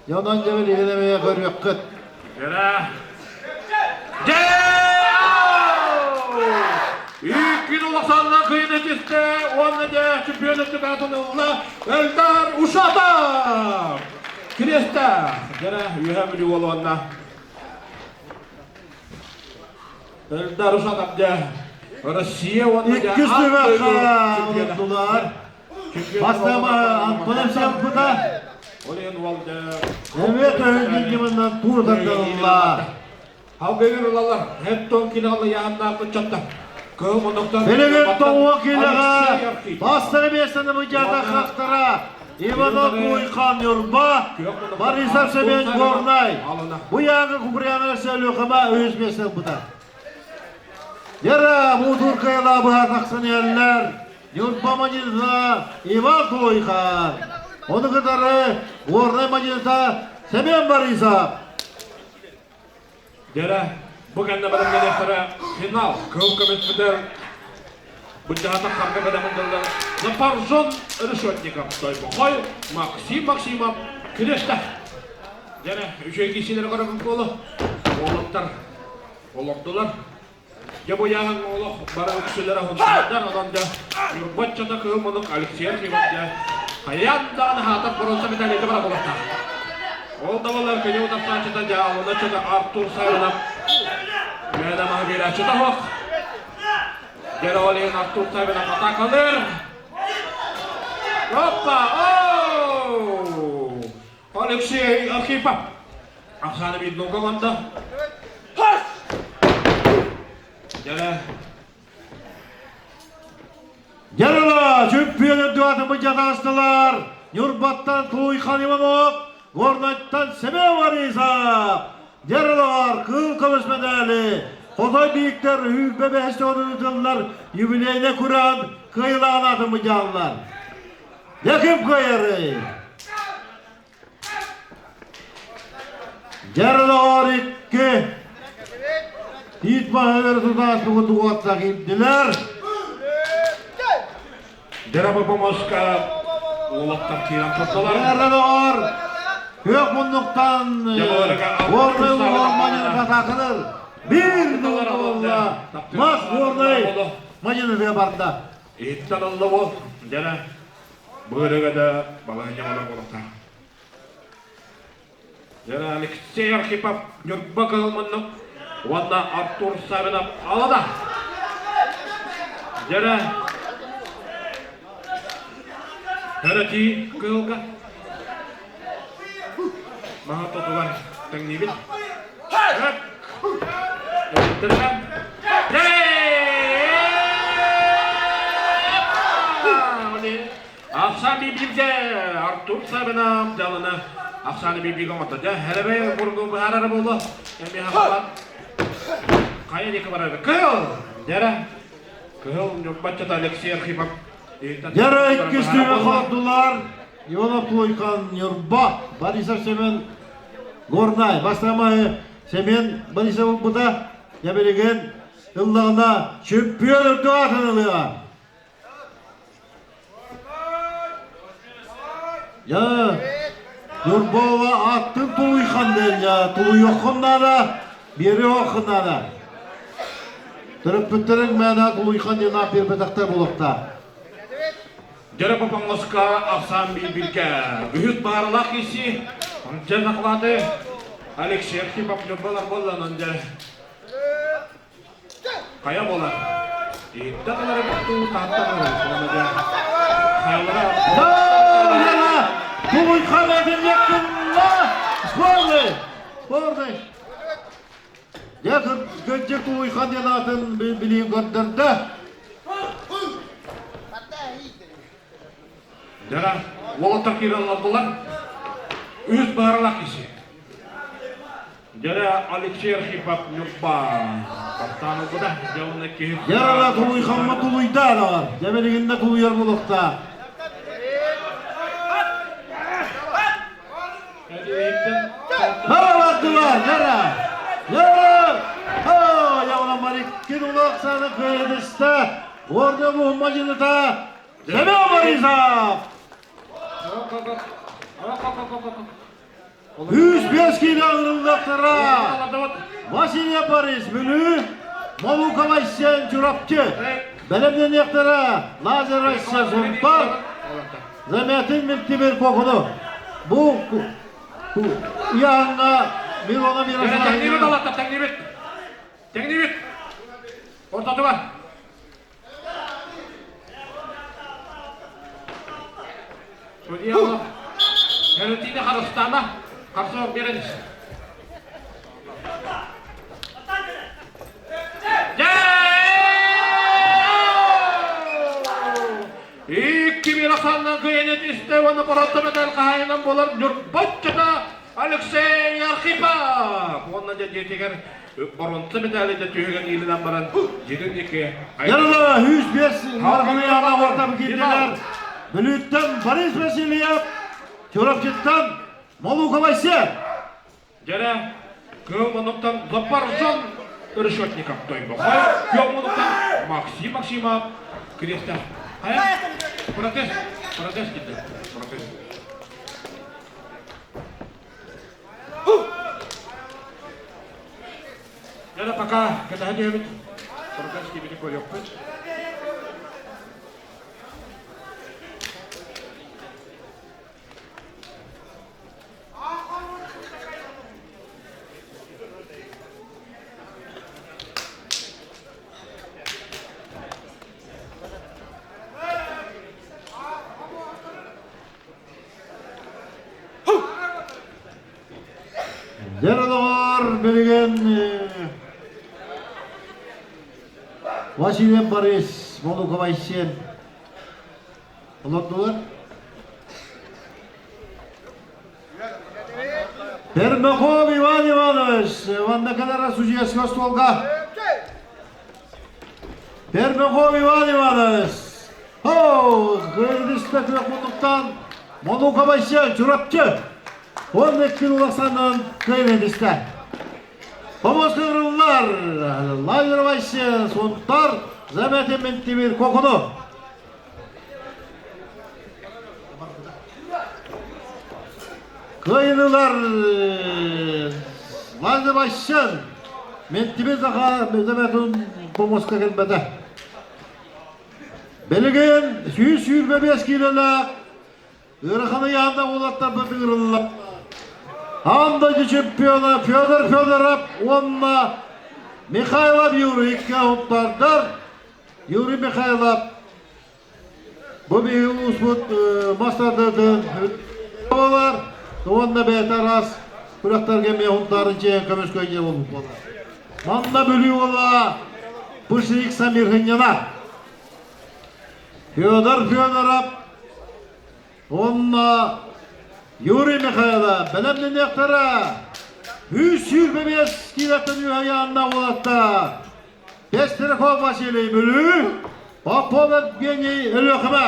Онон дьэ билигин эмиэ көрүөххүт. Гара Иккин улаханна кыйын этисте уонна Уонна дьэ чемпион өттүк ылла Эльдар Ушатов! Кириэстээх! Дьэрэ Үөһээ Бүлүү уола Эльдар Ушатов дьэ Россия уонна дьэ Иккис аан дойду түмэххэ чемпиона. олордулар. Чемпион Бастама Антон Евсеевпыта Ол иһин уол дьэ эмиэ төһүнньүмынан тур тардылла. Халгыгыр ылалар, хеттон килоҕа ыйааннаах ыччаттар. Кыһыл муннуктан Билигин тоҕуо киилэҕэ Алексей Архипов. бастакы миэстэни быдьаата хахтара Иванов Куйхан Ньурба, Борисов Семен Горнай. Бу яагы Куприянова Селюхама үһүс миэстэ ылбыта. Яра муутур кыайла быһа тахсан иһэллэр. Ньурба мадьыныта Иван Куйхан. Ону кытары Горнай мадьыныта Семен Борисов. Дьэрэ, бу кэннэ бэлэмнэниэхтэрэ финал кыһыл көмүспүтэр былдьаһатах харга бэлэмин дыллар Запоржон Решетников Тойбохой Максим Максимов күрэстэ. Дьэрэ, үчүгэй киисилэри көрөбүн буолу. Уолаттар олордулар. Дьэ бу ыйааһын олох бары үксүлэрэ хонсуйдар, онон дьэ Ньурбаччата кыһыл мунук Алексей Архипов дьэ хайаан даҕаны хаатар боруонса медалита бара буолуохтаах. Ол да буоллар кини утарсааччыта дьэ алыначчыта Артур Савинов мээнэ маһы биэрээччитэ суох. Дьэ ол иһин Артур Савинов атаакалыыр. Опа! Оу! Алексей Архипов Оксана Виднуга команда. Дьэ, Дьарыла чөмпүйөн үрдү дьатаастылар Ньурбаттан Тулуйхан Иванов, Горнайтан Семен Борисов. Дьарылар кыыл көмүс медали, Хотой бииктэр үүрбэ бэһис ыытыллар юбилейный кураан кыайылаан атын быдьааллар. Яким кыайары! Дьарылаҕар икки тиит маһыгар тутааччыгы тугуотта киирдилэр. Дьарабы-Помоска уолаттар киирэн турдулар. Дьарылаҕар күөх муннуктан уорнай уолманын батаакылар биир буолла. Мас уорнай мадьыныга барда. Иһиттэн ылла уол. Дьара Быырыга да балаһыанньа буолан буолуохтаах. Дьэ, Алексей Архипов Ньурба кыһыл муннук уонна Артур Савинов Алада. Дьэрэ Төрөтии кыһылга Маһа тотугар тэҥниибит. Ахсаан бииргэ Артур Савинов дьалына ахсааны бииргэ оҥордо. Дьэ, Хэрэбэй бургу быһаарара буолуо. Эмиэ хаппат. Хайа диэки барар? Кыһыл! Дьэрэ. Кыһыл Ньурбаччата Алексей Архипов. Дьэрэ иккис түмэ хордулар. Иванов Тулуйхан Ньурба, Борисов Семен Горнай. Бастамайы Семен Борисов ылбыта. Дьэбилигин ыллаҕына чөмпүйүөн үрдүк аатын ылыаҕа. Я Ньурбаова аттын тулуйхан диэн я тулуйуоххун наада, биэриэххин наада. Төрөппүттэриҥ мээнэ тулуйхан диэн аат биэрбэтэхтэр буолуохтаах. Дьэрэ Попоҥоска ахсаан биирбиргэ үһүс бааралаах киси дьэ наклады Алексей Архипов Ньурбалар буолланан дьэ хайа буолар иһиттэн ылар эбит таһыттан ылар уонна дьэ хайалара Тулуйхан этиннэккинна спорный спорный Дьэ кырдьык Тулуйхан диэн аатын билиин көрдөрдө. Дьара, уолаттар киирэн олордулар. Үһүс бааралаах киһи. Дьара Алексей Архипов Ньурба. Бастаан ылбыта. Дьэ уонна киһи... Дьара Тулуйхамма тулуйда даҕар. Дьэ билигин да тулуйар буолуохтаах. Баралардылар, дьара! Дьара! Явна Мариккин улаахсааны кыайдыста. Орда Мухаммадиныта Семен Борисов! 105 киилэ ырыллахтара. Василий Борис Бүлүү, Молукова Сен Чурапчы. Бэлэмнэниэхтэрэ Лазарь Сунтар Замятин Милтимир Кокуну. Бу ыйааһыҥҥа Мирона Тэҥнибит Мирославовна алаттар, тэҥнибит. Тэҥнибит. Ортотугар. Судья Эротина Харыстана Харсов берен. Икки Мирославна кыайан истэ уонна боротто метал хаһайынан болар Ньурбаччата Алексей Архипов уонна дьэ дьиэтигэр боруонса медалида түһүгэн иилинэн баран дьиэтин диэки Ярыла 105 Мархалыяна ортам киирдилэр. Бүлүүттэн Борис Васильев, Чурапчыттан Молуков Айсен. Дьэрэ, кыыл муннуктан Запоржан Решетников тойбохой, күөх муннуктан Максим Максимов Креста. Хайа? Протест, протест киирдэ. Протест. Дьэ, пока кэтэһэ түһэбит. Протест киирбитин көрүөхпүт. Дьэ, доҕоор, билигин Васильев Борис Молуков Айсен олордулар. Пермяков Иван Иванович, Иван кэлэр судьуйаска остуолга. Пермяков Иван Иванович, О, кыргызта күөх муннуктан Молуков Айсен Чурапчы 12 улахсанын кыайын Помос кыгырыллар, Лазарев Айсен Сунтар, Заметин Ментимир Кокуну. Кыайынылар Лазарев Айсен Ментимир Заха Заметин помоска кэлбэтэ. Билигин 125 киилэлээх ыарахан ыйаанда уолаттарбыт ыҥырыллар. Аан дойду чемпиона Федор Федоров уонна Михайлов Юрий икки уттардар. Юрий Михайлов бу биһиги улууспут мастардыытын буолар уонна бэйэтэ араас күрэхтэргэ эмиэ Һунтаарын чиэһин көмүскүө диэн буолбут буолар. Манна Бүлүү уола Пышик Самир Хынньана, Федор Федоров уонна Юрий Михайлов бэлэмнэниэхтэрэ. 125 киилэттэн үөһэ Анна уолаттар. Пестряков Василий Бүлүү, Попов Евгений Өлүөхүмэ.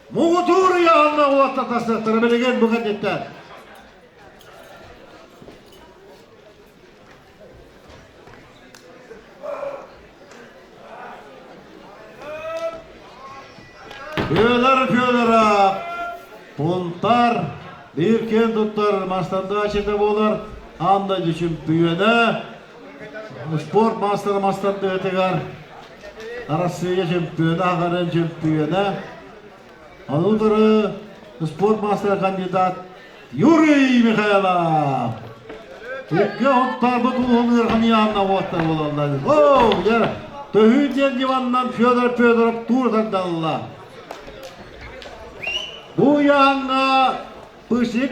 Муҥутуур Анна уолаттар тастыахтара билигин бу кэнниттэн. Федор Федоров Пунтар биир киэн туттар мастардаачыта буолар аан дойду чөмпүйүөнэ спорт маастара мастардыытыгар Арассыыйа чөмпүйүөнэ аҕарын чөмпүйүөнэ ону утары спорт маастара кандидат Юрий Михайлов! Икки оттарбыт улуһун ыархан ыйаанна уоттар буолаллар. Оо, дьэ, төһүү диэн диваннан Федор Федоров туур тардалла. Бу ыйааҥҥа Пышик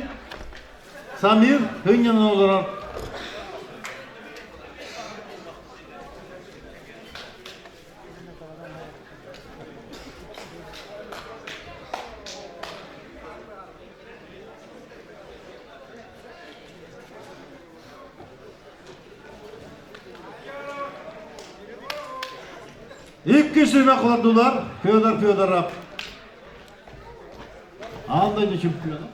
Самир хынньанан олорор. Икки сүмэх олордулар Федор Федоров. Аан дойду чемпиона.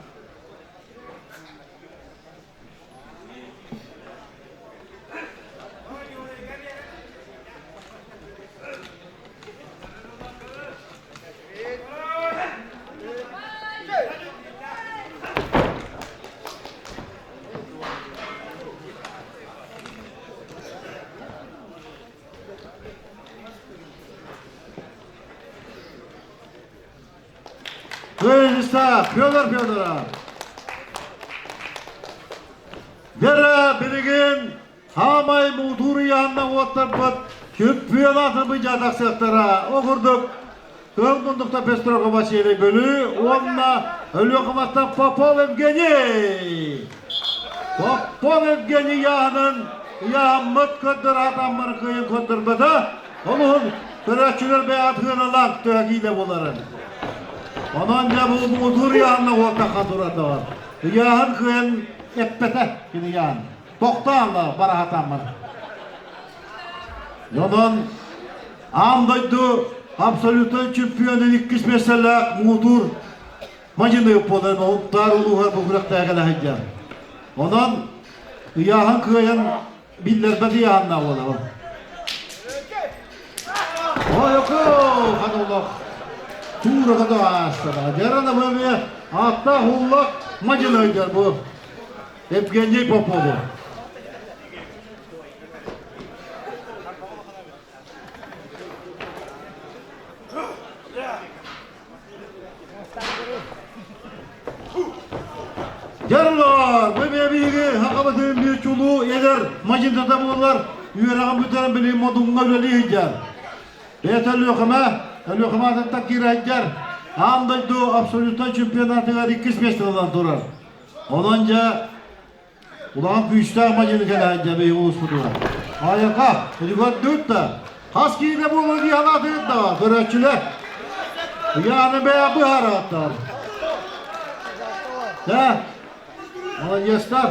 Кыайыста Федор Федоров. Дьэрэ билигин Хаамай муҥутуур ыйаанна уоттарбыт чөмпүйүөн аатын быдьаа тахсыахтара. Ол курдук Кыһыл мундукта Пестрова Василий Бүлүү уонна Өлүөхүмэттэн Попов Евгений. Попов Евгений ыйааһынын ыйааммыт көрдөр аатаммар кыайын көрдөрбөтө. Ол иһин көрөөччүлэр бэйэҕит сыаналаан төһө киилэ буоларын. Онон дьэ бу муҥутуур ыйааһынна уолтахха турар. Ыйааһын кыайан эппэтэ кини ыйааһын. Тохтоон бараһатаммын. Онон аан дойду абсолютнай чемпионун иккис миэстэлээх муҥутуур мадьыны буолан Сунтаар улууһа бу күрэхтээх кэлэ сылдьар. Онон ыйааһын кыайан биллэрбэт ыйааһыннаах буолар. Ойоку хадуллах туура кото аастана. Дьарана бу эмиэ ааттаах уллах мадьыны ыйдар бу. Евгений Попову. Дьарлар, бу биһиги хахабытын биир чулуу эдэр мадьынтата буолар үөрэҕин бүтэрэн били модуҥҥа үлэлии сылдьар. Бэйэтэ Өлүөхүмэ, Өлүөхүмэ атыттан киирэ сылдьар. Аан дойду абсолютнай чемпионатыгар иккис миэстэ ылан турар. Онон дьэ улахан күүстээх мадьыны кэлэһэн дьэ биһиги улууспутугар. Айака, көрдүгүт да, хас киилэ буолуо дии санаатыгыт да, көрөөччүлэр. Ыйааны бэйэ быһаараттар. Дьэ, молодецтар.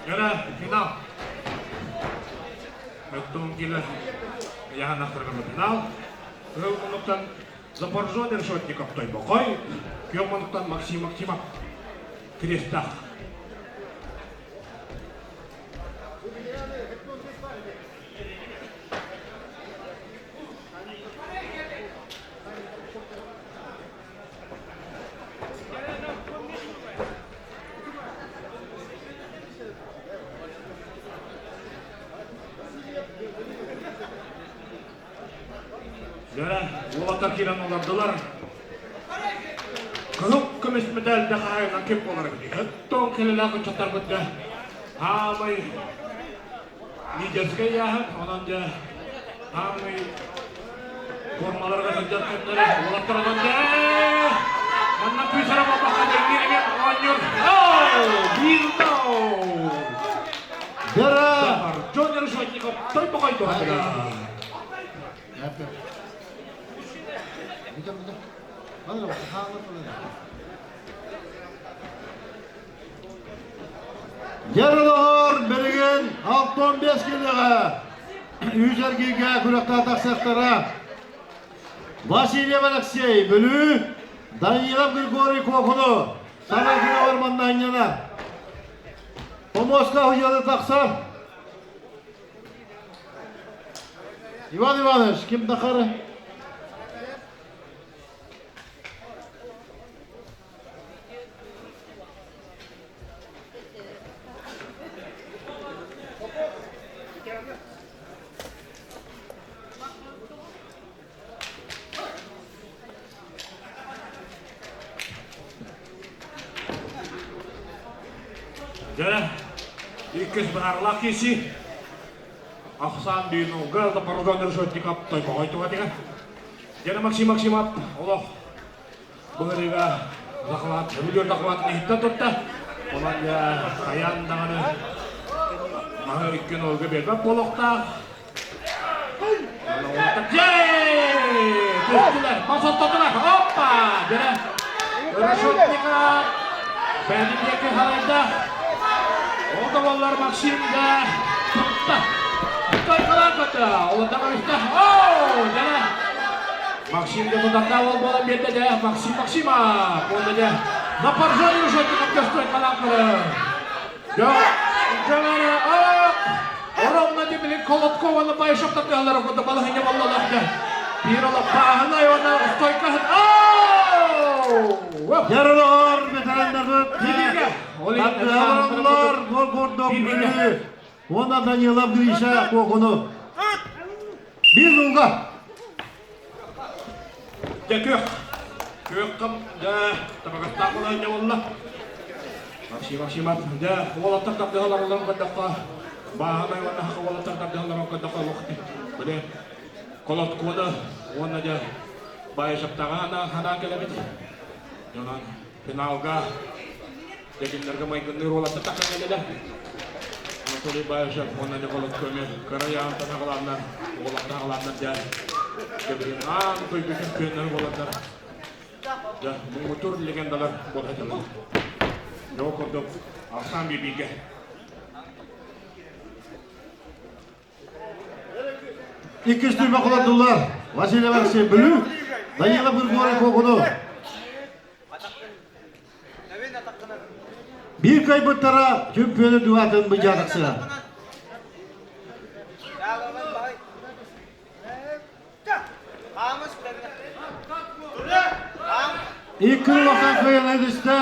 Дьөрө, финал. Өттүн киле яһанахтарга финал. Кыһыл муннуктан Запоржон Решетников Тойбохой, күөх муннуктан Максим Максимов Крестах. Дьэ, уолаттар киирэн олордулар. Кыһыл көмүс мэдээлдэ хаһайынан ким буолар эбитий? Өттөн кэлэлээх ыччаттарбыт дьэ аамай лидерскэй ыйааһын, онон дьэ аамай формаларга сылдьар кэмнэрэ уолаттар онон дьэ манна күүс эрэ буолбакка тэҥниир эмиэ оонньуур. Бинго! Дьара! Джон Решетников тойбохой туһатыгар. Дьарылаһар билигин 65 килэҕэ үс эргииргэ күрэхтэ тахсыахтара. Васильев Алексей Бүлүү, Данилов Григорий Куокуну саҥа күрэҕэр манна Помоска уйалы тахсар. Иван Иванович, ким тахары? Дьэ, иккис быһаарылаах киирсии. Ахсаан Дюйнуга Запорожан Решетников Тойбохой туһатыгар. Дьэ, Максим Максимов олох Былырыыга захват, өлүөр захватын иһиттэн тутта. Онон дьэ хайаан даҕаны маһы иккин уолга биэрбэт буолуохтаах. Дьэ! Түстүлэр, мас оттотулар. Оппа! Дьэ, Решетника бэйэтин диэки харайда. Ол да буоллар Максим да тутта. Тойкалаан көтө. Олордо көрүстэ. Оо! Дьэ! Максим да тутарда ол буолан биэрдэ дьэ. Максим Максимов! Уонна дьэ Запоржой Решетников көстөн көрөр. Дьэ, дьэ, Ровно дебили Колобкова на байшап тапыаллар курдук балаһыня боллолор дьэ. Биир олохтааһын уонна стойка Ярылар ветераннарбыт тардыалар бу курдук Бүлүү уонна Данилов Гриша Куокуну биир нулга. Дьэ күөх. Күөххэ дьэ табыгастаах балаһыанньа буолла. Максим Максимов дьэ уолаттар тардыһаларыларын көрдөххө бааһынай уонна саха уолаттар тардыһаларын көрдөххө олох били Колоткону уонна дьэ Баайшаптаҕа ханаан кэлэбит. Дьонон финалга Дэгиннэргэ майгынныыр уолаттар тахсан кэллилэр. Анатолий Баишев уонна Николай Көмө кыра яантан аҕалааннар, уолаттар аҕалааннар дьэ Габриэл аан дойду чемпионнары буоланнар дьэ муҥутуур легендалар буола сылдьаллар. Дьэ ол курдук Алсан Бибигэ Иккис түмэх олордулар. Василий Алексеев Бүлүү, Данилов Григорий Куокуну. Биир кыайбыттара чөмпүйүөнү дуһатын быдьаатахсыга. Икки улахан кыайан эдистэ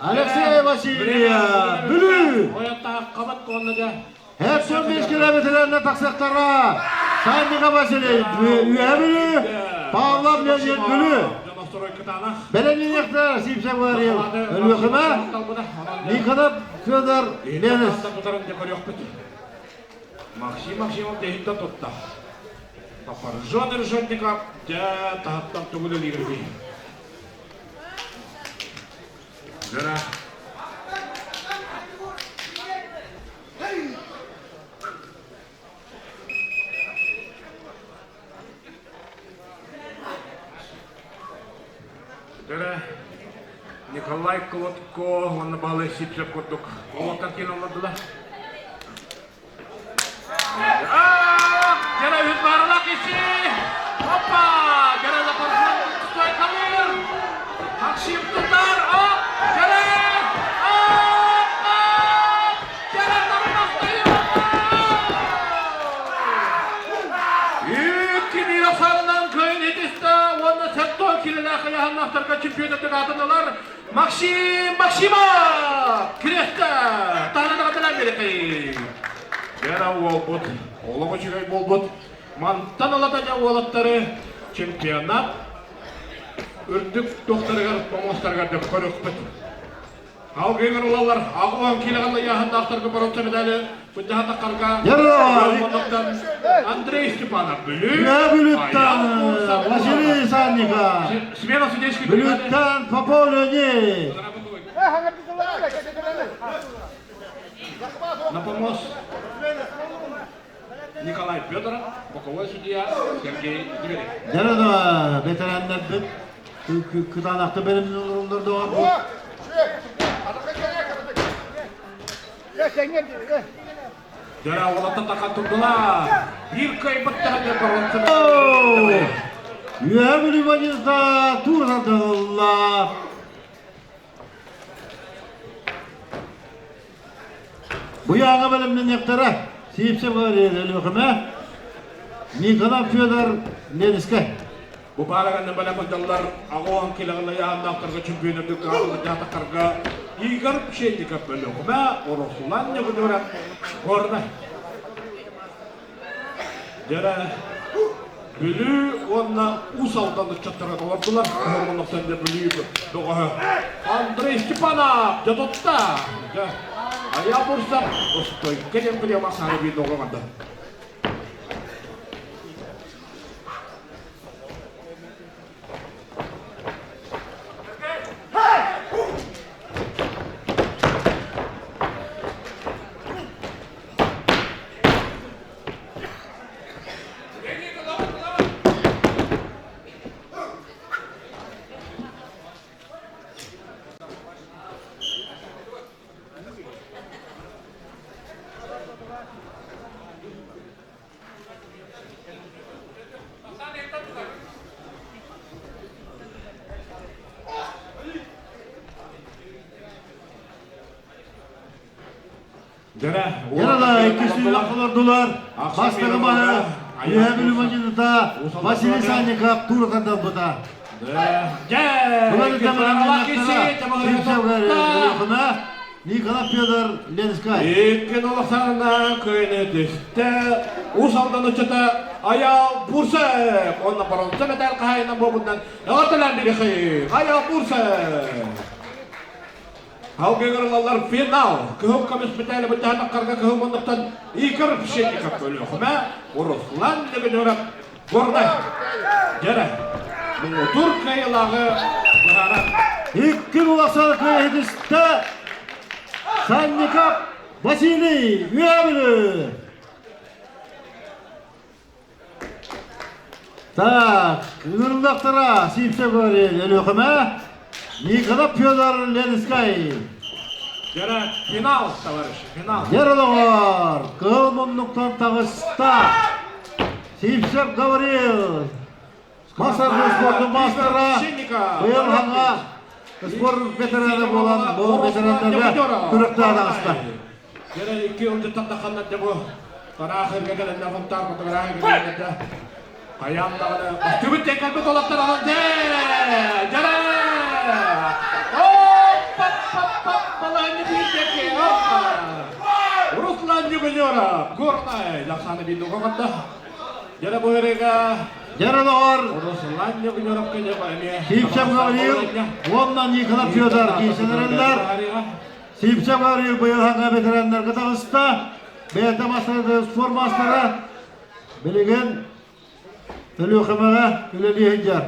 Алексей Васильев Бүлүү! Херсон бэскилэбитилэринэ тахсыахтара Санника Василий Үөһэ Бүлүү, Павлов Леонид Бүлүү. Бэлэмниэхтэр Сипсев Валерий Өлүөхүмэ, Никонов Федор Ленис. Максим Максимов дэһиттэн тутта. Тапаржон Решетников дьэ таһыттан тугу үлэлиирий? Дьэ Дөрө Николай Колотко уонна Баалай Сипсев курдук уолаттар киин олордулар. Дьэрэ үһүс баарылаах киси! Опа! Дьэрэ Лапаржан стойкалыыр! Максим тутар! Оп! Дьэрэ! Оп! Оп! Дьэрэ тарбахтайы! Икки ахсаанынан кыайын итистэ уонна сеттон килэлээх ыйааһыннаахтарга чемпионаттык аатын ылар Максим Максимов! Кириэстэ! Таһына биэрикэй! Дьэ уолбут, олох үчүгэй буолбут. Мантан ылата дьэ уолаттары чемпионат үрдүк туохтарыгар, помостарыгар да көрүөхпүт. Алгыгар ылаллар, аҕуон киилэҕин ыйааһыннаахтарга боруобса медали Быдьаһатахтарга Андрей Степанов Бүлүү, Бүлүүттэн Василий Санников, Смена судейской Бүлүүттэн Попов Леонид. На помост Николай Федоров, боковой судья Сергей Дмитриев. Дьэ, ветераннарбыт кытаанахты бэлэмнэн олороллор доҕор. Дьэ, уолаттар тахан турдулар. Биир кыайбыттара диэн боруонса. Үөһэ Бүлүү туурдалла. Буяҥа бэлэмнэниэхтэрэ. Сиипсэ Өлүөхүмэ, Николай Федор Ленискэй. Бу паараганны бэлэм ылдаллар аҕуон килэҕилайааннаахтарга чөмпүйүөннэрдик каатылардаатахтарга Игорь Пшенников Өлүөхүмэ, Руслан Ньыгыдыров Горнай. Дьэрэ Бүлүү уонна Уус Алдан ыччаттара толордулар. Оһоҕоннохтон дьэ Бүлүү бөҕөһө Андрей Степанов дьэ тутта. Дьэ Айа Бурсар устойка диэн приема саары биир доҕоҕорда. Ярала икки олордулар. Бастакы маһы Үөһэ Бүлүү мадьыныта Василий Санников тура тардалбыта. Николай Федор Ленскай. Икки олохсарына көйне түсті. Ус алдан учета Аял Бурсев. Онна бронза медаль қайынан бобундан. Орталан бирихи. Аял Бурсев. Алгыгырлалар финал. Кыһыл көмүс медали бытаанаққарға кыһыл мундуктан Игорь Пшенников бөлүөхүмэ, Руслан Лебедев Горнай. Дьэрэ. Муҥутуур кыайыылааҕы быһаарар. Икки улахан кыайыһытыста Санников Василий Үөбүлү. Так, ыҥырыллахтара Сивцев говорил, Өлүөхүмэ, Николай Федор Ленскай. Дьэрэ, финал, товарищи, финал. Дьэр олоҕор, кыһыл муннуктан таҕыста. Сивцев говорил, мастер спортун мастера, быйыл хаҥа спорт ветерана буолан, бу ветераннарга күрэхтээх таҕыста. Дьэрэ икки ылдьыттан тахханнар дьэ бу тараахырга кэлэннэ хонтаар тараахырга кэлэннэ хайаан даҕаны түбүт кэлбит олохтор алан дьэ дьэрэ оп-пап-пап-пап балаһанньы биир диэки оппа Руслан Югунёров Горнай Лахсаны биир коҕотта дьэрэ бу ырыга Дьэр олоҕор Руслан Югунёров эмиэ Сивцев Гаврил уонна Николай Федор киирсэнэрэллэр. Сивцев Гаврил быйыл хаҥа ветераннарга таҕыста. Бэйэтэ мастера спорт мастера билигин Өлүөхүмэҕэ үлэлии сылдьар.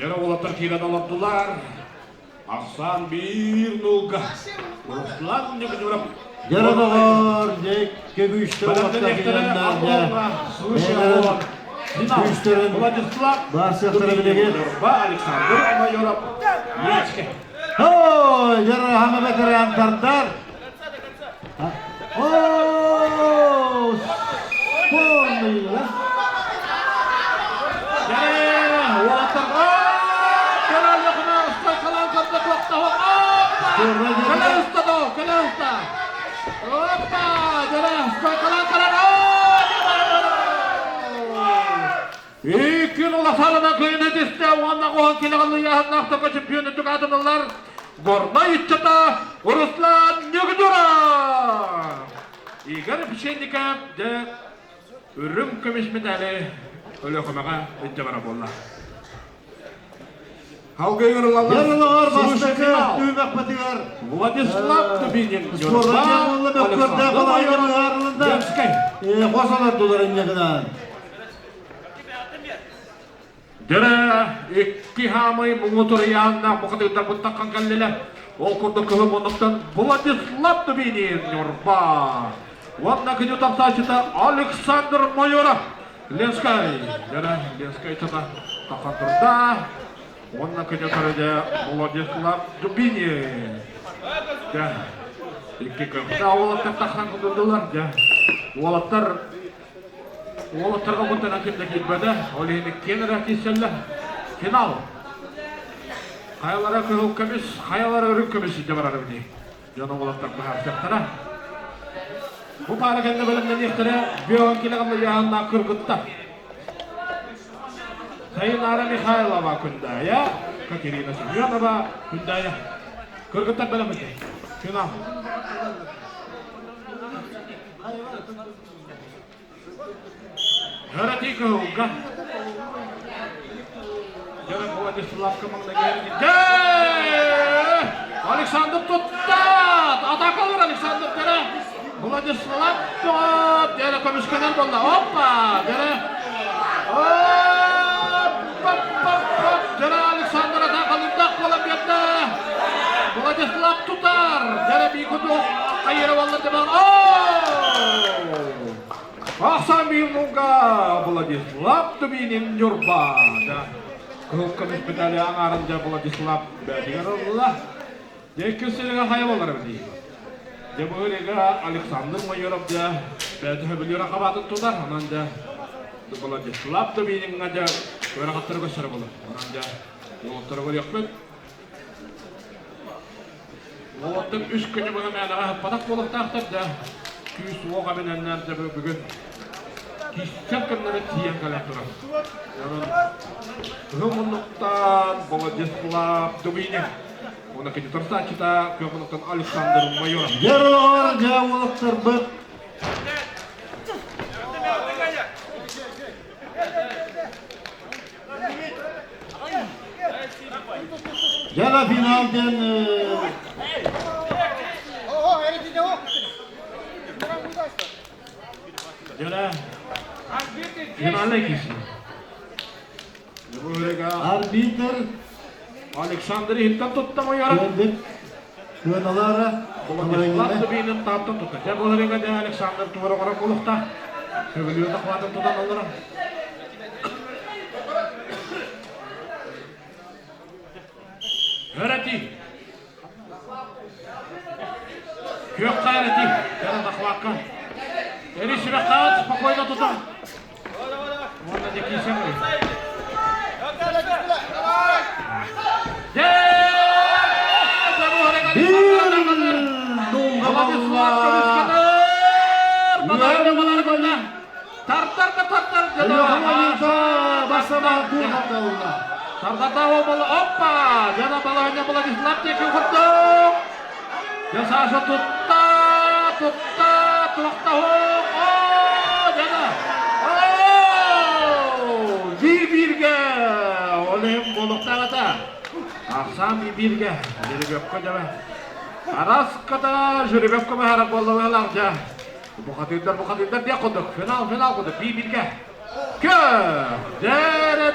Дьэ уолаттар киирэн олордулар. Ахсаан биир нуулга. Руслан Николаев. Дьэ доҕор, дьэ көбүүстэр уолаттар киирэннэр дьэ күүстэрин Владислав баарсыахтара билигин. Александр Майоров. Ечке. Ой, дьэ хаҥа ветерандардар. О, спорный, да? Иккин улахалана кыйына тистэ уонна оһон килэҕаллыйааһыннаахтарга чемпионы түгаатыналлар Горнай ыччата Руслан Ньугдура! Игорь Пченников дьэ үрүҥ көмүс медали Өлүөхүмэҕэ илдьэ бара буолла. Халгыйырылалар Ярылаҕар бастакы түһүмэхпитигэр Владислав Дубинин Спорт мөккөрдөөх балайгар ыһаарылында хос олордулар инньэ гынан. Дөрө икки хаамай муҥутур ыйааннаах бухатыырдарбыттан кэллилэр. Ол курдук кыһыл муннуктан Владислав Дубинин Ньурба. Уонна күнү тахсааччыта Александр Майоров Ленскай. Дөрө Ленскай чата тахан турда. Уонна күнү көрөдө Владислав Дубинин. Дьэ, икки көхтөөх уолаттар тахсан кутурдулар. Дьэ, уолаттар Уолаттарга бутана ким да киирбэтэ, ол иһин иккиэн эрэ киирсэллэр. Финал. Хайалара кыһыл көмүс, хайалара үрүҥ көмүс илдьэ барар эбитий? Дьон уолаттар быһаарсыахтара. Бу паара кэннэ бэлэмнэниэхтэрэ Бүөҕүн килэҕин кыргыттар. Сайынара Михайлова Күндая, Катерина Семенова Күндая. Кыргыттар бэлэммит. Финал. Дөрөтий кыһылга. Дөрө Владиславка маҥнайгы Александр тутта! Атакалар Александр дөрө. Владислав топ! Дөрө көмүскэнэн буолла. Оппа! Дөрө. Оп-оп-оп! Дөрө Александр атакалырдах буолан биэрдэ. Владислав тутар. Дөрө биир куту хайыра буолла дебан. Ахсан Милнуга Владислав Дубинин Ньурба. Кыһыл көмүс медали аҥаарын дьэ Владислав бээтигэр ылла. Дьэ иккис сиргэ хайа болар эбитий? Дьэ бу ырыга Александр Майоров дьэ бэйэтэ сөбүлүүр хабаатын тутар. Онон дьэ Владислав Дубиниҥҥа дьэ ыарахаттары көрсөрө болар. Онон дьэ уолаттары көрүөхпүт. Уолаттар үс күнү быһа мээнэҕэ аһаппатах буолуохтаахтар да, күүс-уох эбинэннэр да бүгүн киирсэр кэмнэрэ тиийэн кэлэн турар. Онон кыһыл муннуктан Владислав Дубинин уонна кини торсааччыта күөх муннуктан Александр Майоров. Дьэ, дьэ, уолаттарбыт Дьэ, финал диэн Дьэ, финалга киирсин. Арбитр Александр иһиттэн тутта Майоров. Кыайбыт сыаналара Владислав Дубинин тааттан тутта. Дьэ, буоларыга дьэ Александр туора оҥорон буолуохтаах. Сөбүлүүр захватын тутан олорон. Өрөтий. Күөххэ өрөтий. Дьэ, захвакка. Эри сүрэххэ спокойно тутун. Уонна дьэ киирсэн барый. Дьэ! Владислав Тартар да тартар Басама дууһаталла. Тартарда бол оппа! Жана балаһыня Владислав диэки курдук. Дьэ Саша тутта, тутта, туохтаһук. О, жана! О! Биир-бииргэ! Ол иһин буолуохтааҕыта. Ахсаан биир-бииргэ. Жеребьевка дьэ. Араската жеребьевка баһара буолла дьэ. Бухатыырдар, бухатыырдар диэх курдук. Финал, финал курдук. Биир-бииргэ. Кө! Дээрэ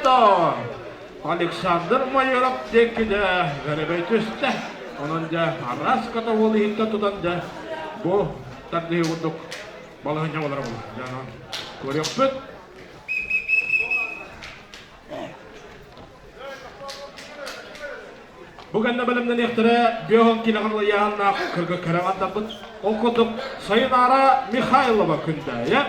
Александр Майоров диэки дьэ бэрибэй түстэ. Онон дьэ араас ката уол иһиттэн тутан дьэ бу тардыһыы курдук балаһынньа буолара буолар. Дьэ онон көрүөхпүт. Бу кэннэ бэлэмнэниэхтэрэ Бүөһүн киинэҕин ыйааһыннаах кыргы кыраҕандарбыт. Ол курдук Сайынаара Михайлова Күндаайа,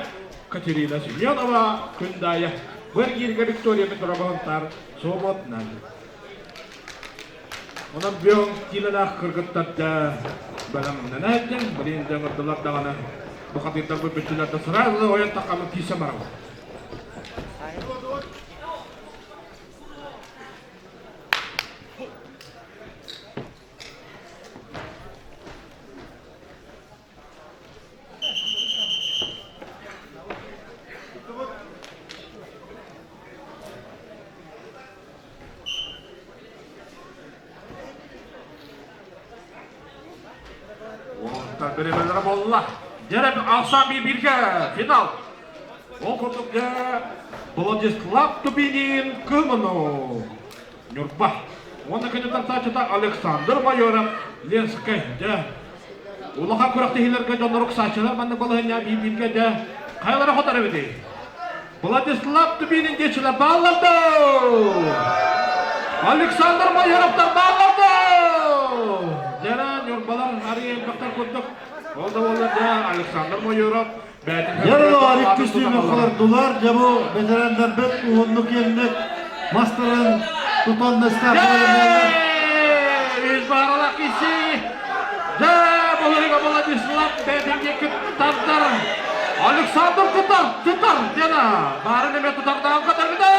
Катерина Семенова Күндаайа, бу эргииргэ Виктория Петрова Һунтаар свободна. Онон бүөһүн киинэлээх кыргыттарда бэлэмнэнээччин, билин дьаҥырдылар даҕаны бухатыырдарбыт бүттүлэр да сразу ойон таххаммыт киирсэн барабыт. Уолаттар бириэмэлэрэ буолла. Дьэ, алсан биир-бииргэ финал. Ол курдук дьэ Владислав Тупинин Кымыну Ньурба. Уонна кини тартааччыта Александр Майоров Ленскэй. Дьэ, улахан күрэхтэһиилэргэ дьоннор уксааччылар маннык балаһыанньа биир-бииргэ дьэ хайалара хотор эбитий? Владислав Тупинин диэччилэр бааллар доо! Александр Майоровтар бааллар доо! Дьэ, Ньурбалар арыйа элбэхтэр курдук. Ол да буоллар дьэ Александр Майоров Дьэ, иккис түһүмэххэ дьэ бу бэтэрээннэрбит уһуннук киэҥник мастарын тутан Үс бааралах киси! Дьэ, болорига Владислав бэйэтин кыттардар! Александр тутар, тутар, диэн баарын эмэ тутардаан катарбыта!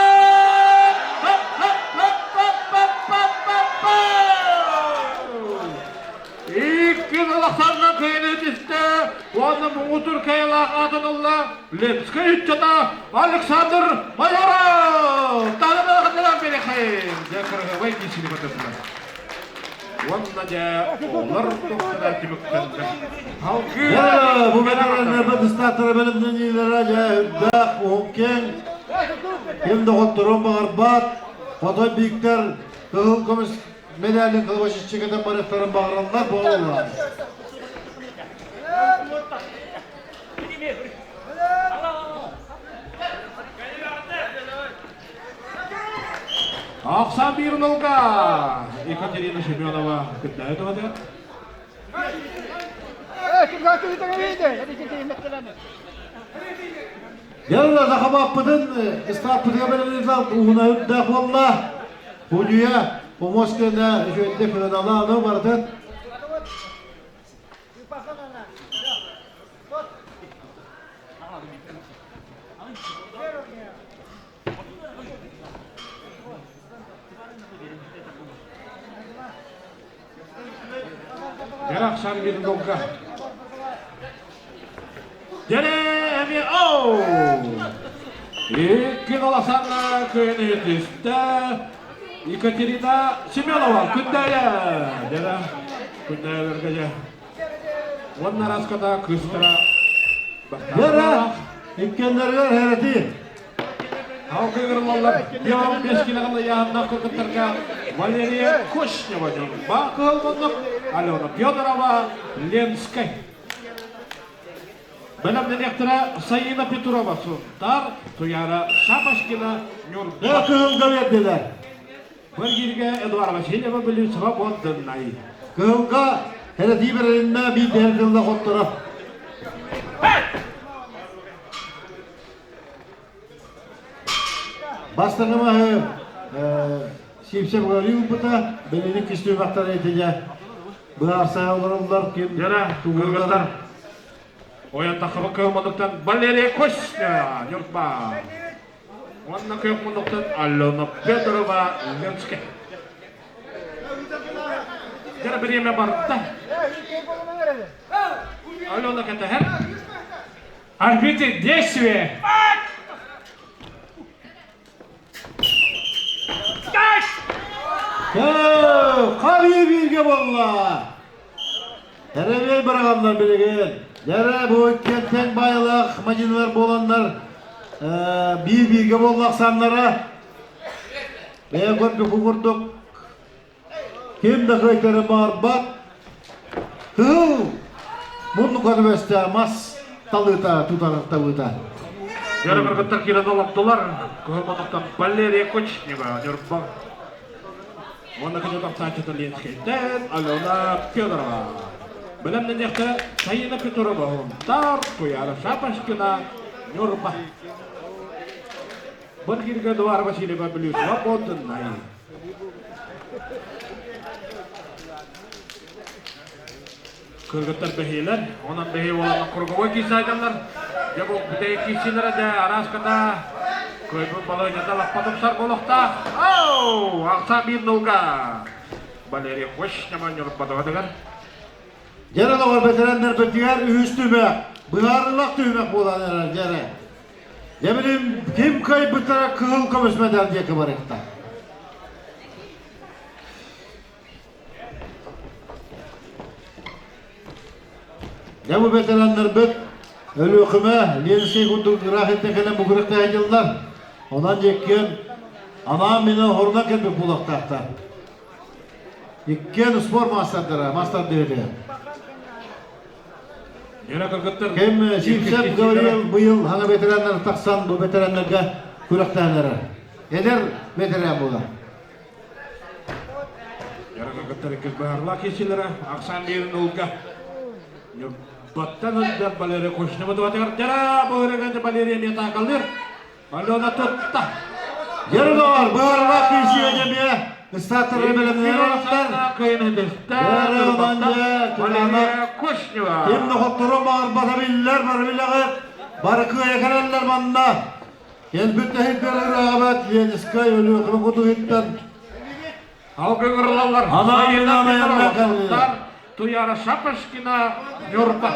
Икки Александр кыайыыны түстэ уонна муҥутуур кыайыылаах аатын ылла Лепскэй ыччата Александр Майоров! Таһынан берехин! Дьэ, кырыһыбай киисини көрдөрдүлэр. Уонна дьэ, олор туохтара түмүктэннэ. Салгыы Бу бэтэрээннэрбит ыстааттара бэлэмнэниилэрэ дьэ үрдээх, уһун киэҥ. Ким да хотторуон баҕарбат. Хотой Бииктэр кыһыл көмүс Медалин кылбачыччыкытын барыахтарын баҕараллар буолла. Ахсан биир нолга Екатерина Семенова кыттаһы туһата. Дьэ, захабаппытын ыстааппытыгар бэлэмнээн уһуна үрдээх буолла. Худьуйа, помос кэннэ үчүгэйдик кыаналааны барытын. Дьэ, ахсан биир нолга. Дьэ, эми оу! Икки Аласанна кыайан түстэ. Екатерина Семенова күндэйэ. Дьэ, күндэйэлэргэ дьэ. Уонна раската кыстара. Дьэ, иккеннэригэр хэрэти. Алгыгырлаллар 15 килоҕа ыйааһыннаах кыргыттарга Валерия Кошнева Ньурба кыһыл Алена Федорова Ленскай. Бэлэмнэниэхтэрэ Саина Петрова Сунтаар, Туяра Шапошкина Ньурба. Кыһылга бердилэр. Быргиргэ Эдуард Васильева Бүлүүсова Боддыннай. Кыһылга хэрэтии берериннэ биир дэһэр тылла хотторо. Бастакы маһы Сивцев Гаврил ылбыта, билигин кистүүмэхтэр этигэ быһаарса олороллор ким Яра, кыргыттар. Ойон тахсыбыт кыһыл муннуктан Валерия Костя Ньурба. Уонна кыһыл муннуктан Алена Федорова Ленская. Дьэ, бириэмэ барда. Алена кэтэһэр. Арбитр, действие! Хабыы бииргэ буолла! Эрэбиэй быраҕаллар билигин. Дьэрэ бу иккиэн байлаах мадьынылар буоланнар биир-бииргэ буолла ахсааннара. Бэйэ көрбүт курдук ким да кыайтары баарбат. Кыыл муннука түбэстэ мас талыыта тутар талыыта. Дьөрө кыргыттар киирэн олордулар. Кыһыл муннуктан Валерия Кочнева, Ньурба. Уонна кини тахсааччыта Ленскэйтэн Алена Федорова. Бэлэмнэниэхтэ Саина Петрова, Сунтаар, Туяра Шапошкина, Ньурба. Быргирга Эдуард Васильева Бүлүүсова Бодунай. Кыргыттар бэһиэлэр, онон бэһиэ буоланна круговой киирсаайдаллар. Дьэ бу бүтэһик киирсиилэрэ дэ араас ката кыайбыт балаһыанньата лаппа тупсар буолуохтаах. Оу! Ахсаан биир нулга. Валерий Хощнева Ньурбатоватыгар. Дьэрэ доҕор бэтэрээннэрбитигэр үһүс түмэх, быһаарыылаах түһүмэх буолан эрэр дьэрэ. Дьэ билим ким кыайбыттара кыһыл көмүс медаль диэки барыахтаах. Дьэ бу ветераннарбыт Өлүөхүмэ, Ленскэй курдук ыраах иттэн кэлэн бу күрэхтэһэ дьыллар. Онон дьэккиэн анаан минэ хорунан кэлбит буолуохтаахтар. Иккиэн спорт маастардара, маастар диэти. Ким Сивцев Гавриил быйыл хаҥа ветераннар тахсан бу ветераннарга күрэхтэһэн эрэр. Эдэр ветеран буолар. Ярагагаттар баарлаах киһилэрэ ахсаан биэрин ылга. Ньурбаттан ылдар Валерия Кочнева дуатыгар дьара быһырыган Валерия Метакалыр. Алена тутта. Ердор быһарылаах киһигэ дьэмиэ ыстааттары бэлэмнэнэр Валерия Кочнева. Ким нохотторо баарбата биллэр, бары билэҕит. Бары кыайа кэлэллэр манна. Кэлбит тэһиккэр ырыаҕабат Ленискай Өлүөхүмэ кутуһуттан Алгыгырлалар Туяра Шапошкина Ньурба.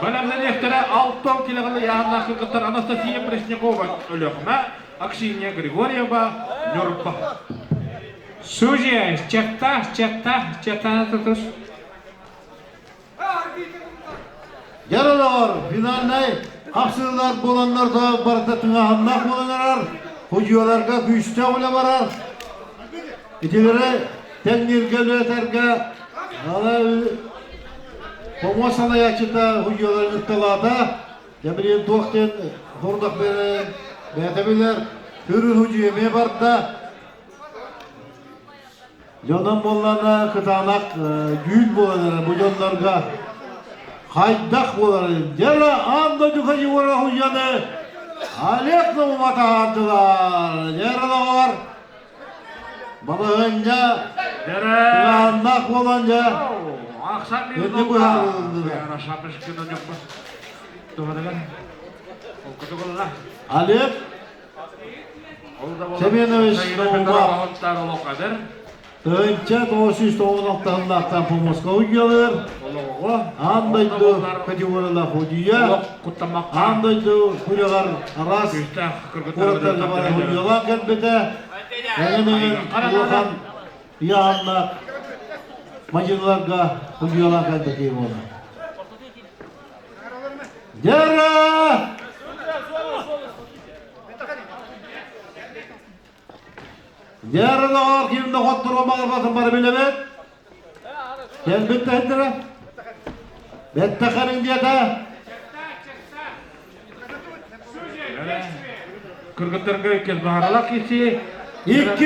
Бэлэмнэниэхтэрэ Алтон килэҕин ыйааһыннаах кыргыттар Анастасия Преснякова Өлүөхүмэ, Аксинья Григорьева Ньурба. Судья, чекта, чекта, чектаны тутус. Дьаралар финальнай хапсыылар буоланнар да барыта тыҥааһыннаах буолан эрэр, судьуйаларга күүстээх үлэ барар. Итилэри тэҥнииргэ үлэтэргэ Помуос салайааччыта судьуйаларын ытталаата. Дьэ билигин туох диэн сорудах бэйэтэ билэр. Түрүн судьуйа эмиэ барда. Дьонон буоллаҕына кытаанах дьүүл буолан эрэр бу дьоннорго хайдах буолар дьэ аан дойду Егора Хуйаны Олег Наумова таһаардылар. Дьэ доҕор балаһыанньа тыҥааннаах буолан дьэ инник быһаарылыннылар. Олег Семенович Наумов 1996 сыллаахтан Помоска уйалыр, аан дойду категориялаах удьуйа, аан дойду күрэҕэр араас куораттарга баран уйалаах кэлбитэ, эҥин-эҥин улахан ыйааһыннаах мадьыныларга уйалаах кэлбитэ буолар. Дьара! Дьара ким да хотторо баҕарбатын бары билэбит. Кэлбит тэһиттэрэ. Бэттэхэрин диэтэ. Кыргыттарга кэл баһаралар киси. Икки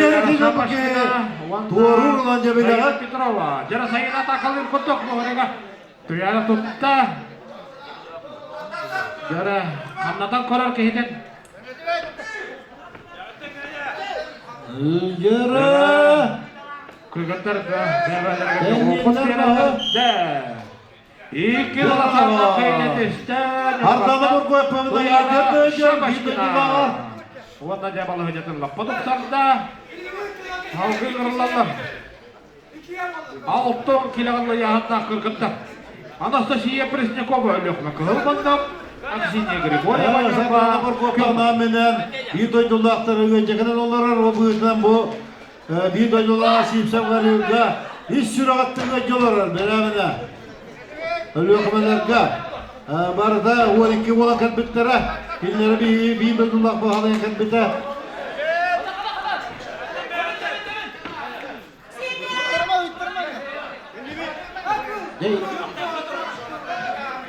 туоруур ылан дьэбилэҕэ. Петрова. Дьара сайына такалыр курдук буһарыга. Туйаара тутта. Дьара хамнатан көрөр киһитин. Дьара. Кыргыттар Икки Ардана Уонна дьэ балаһыанньатын лаппа тупсарда. Салгыы ырыллаллар. Алтын килэҕин ыйааһыннаах кыргыттар. Анастасия Преснякова Өлүөхүмэ Кыһыл Мандам, Аксинья Григорьева Сардаана Прокопьевна менен биир дойдулаахтары ыалдьыгынан олорор ол быһыытынан бу биир дойдулаах Симсов Гарилга ис сүрэҕиттэн ыалдьа олорор бэрээбинэ Өлүөхүмэлэргэ барыта 12 буолан кэлбиттэрэ кинилэри биир дойдулаах баһылайан кэлбитэ.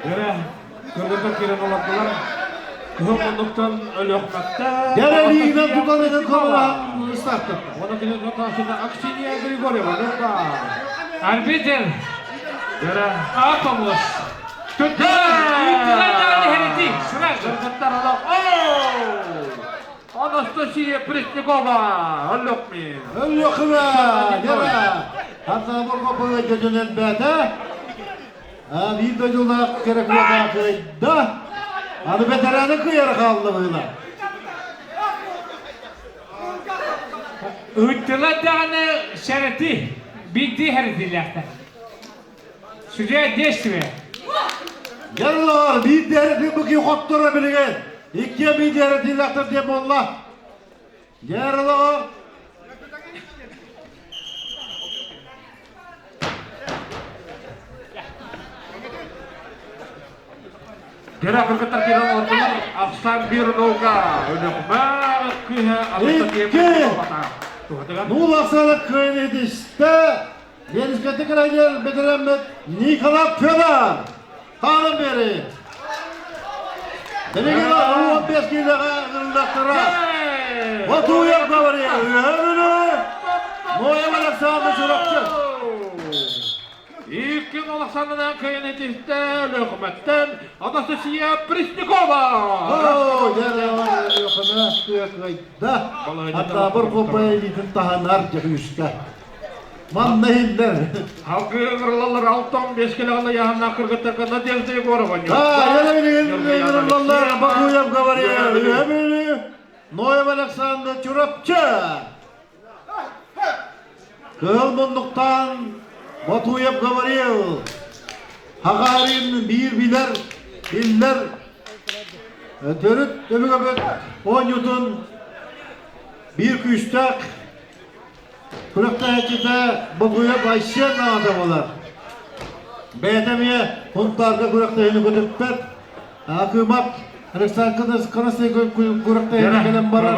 Дьэрэ, кыргыттар киирэн олордулар. Кыһыл муннуктан Өлүөхүмэттэн Дьэрэлиинэн тутан этэн холоон ыстааттар. Уонна кини Наташина Аксинья Григорьева Нурба. Арбитр! Дьэрэ. Апомус! Ыыттылар даҕаны хэрэти, сразу. Кыргыттар олох. Анастасия Преснякова, Өлүөхүмэ. Өлүөхүмэ, дьэрэ. Хантан Прокопьева дьөдьөн элбээтэ. Биир дойдулаах кэрэ куотаах кыайда. Аны бэтэрээнэ кыайара хаалла быһыылаах. Ыыттылар даҕаны сэрэти, биирдии хэрэтиилээхтэр. Судья действие. Дьаллар биир дээрэтин бу киһи хотторо билигин. Иккиэн биир дээрэтиилээхтэр диэн буолла. Дьаралаҕа Дьэрэ кыргыттар киирэн олордулар. Ахсан биир нолга Өлүөхүмэ кыыһа Анастасия Икки. Туһатыгар. Нуул ахсаана кыайан этистэ. Ленскэти кырайдер бэтэрэммит Николай Федор. Таалан бери. Билигин 15 киилэҕэ ыҥырыллахтара. Отуйар говори, үһөбүнү, Ноев Александр Чурапчы. Икки Александрынан кыайан этистэ Өлүөхүмэттэн Анастасия Преснякова. О, Өлүөхүмэ кыайда. Хатаабыр коппай илиитин таһынар дьэхүүскэ. Манна иһиллэр. Халгы ыҥырыллаллар алтан бес килэҕин ыйааһыннаах кыргыттарга Надежда Егорова. Ыҥырыллаллар Бакуев говорил, Ноев Александр Чурапчы. Кыыл муннуктаан Ботуев говорил, Хагарин биир билэр, биллэр төрүт өбүгэбит оонньуутун биир күүстээх күрэхтэһээччитэ Ботуев Айсен аата буолар. Бэйэтэ эмиэ Һунтаарга күрэхтэһиини көтүппэт. Акымап Александр Красный күрэхтэһиини кэлэн барар.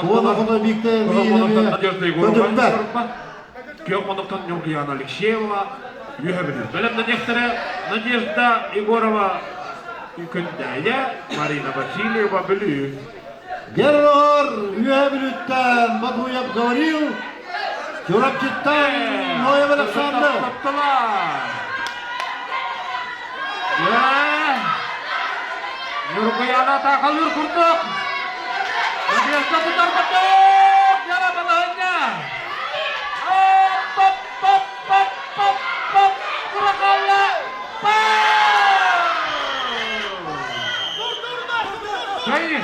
Уонна хоту биикте көтүппэт. Күөх муннуктан Ньургуяна Алексеева, үөһэ Бүлүү. Бэлэмнэниэхтэрэ Надежда Егорова Күндээйэ, Марина Васильева Бүлүү. Герор үөһэ Бүлүүттэн Мадуев говорил. Чурапчыттан Ноев Александр. Ньургуйаана атаакалыыр курдук. Надежда тутарбатык! Яра балаһынньа! Оп, оп, оп, оп, оп, Куракалла! Кайы!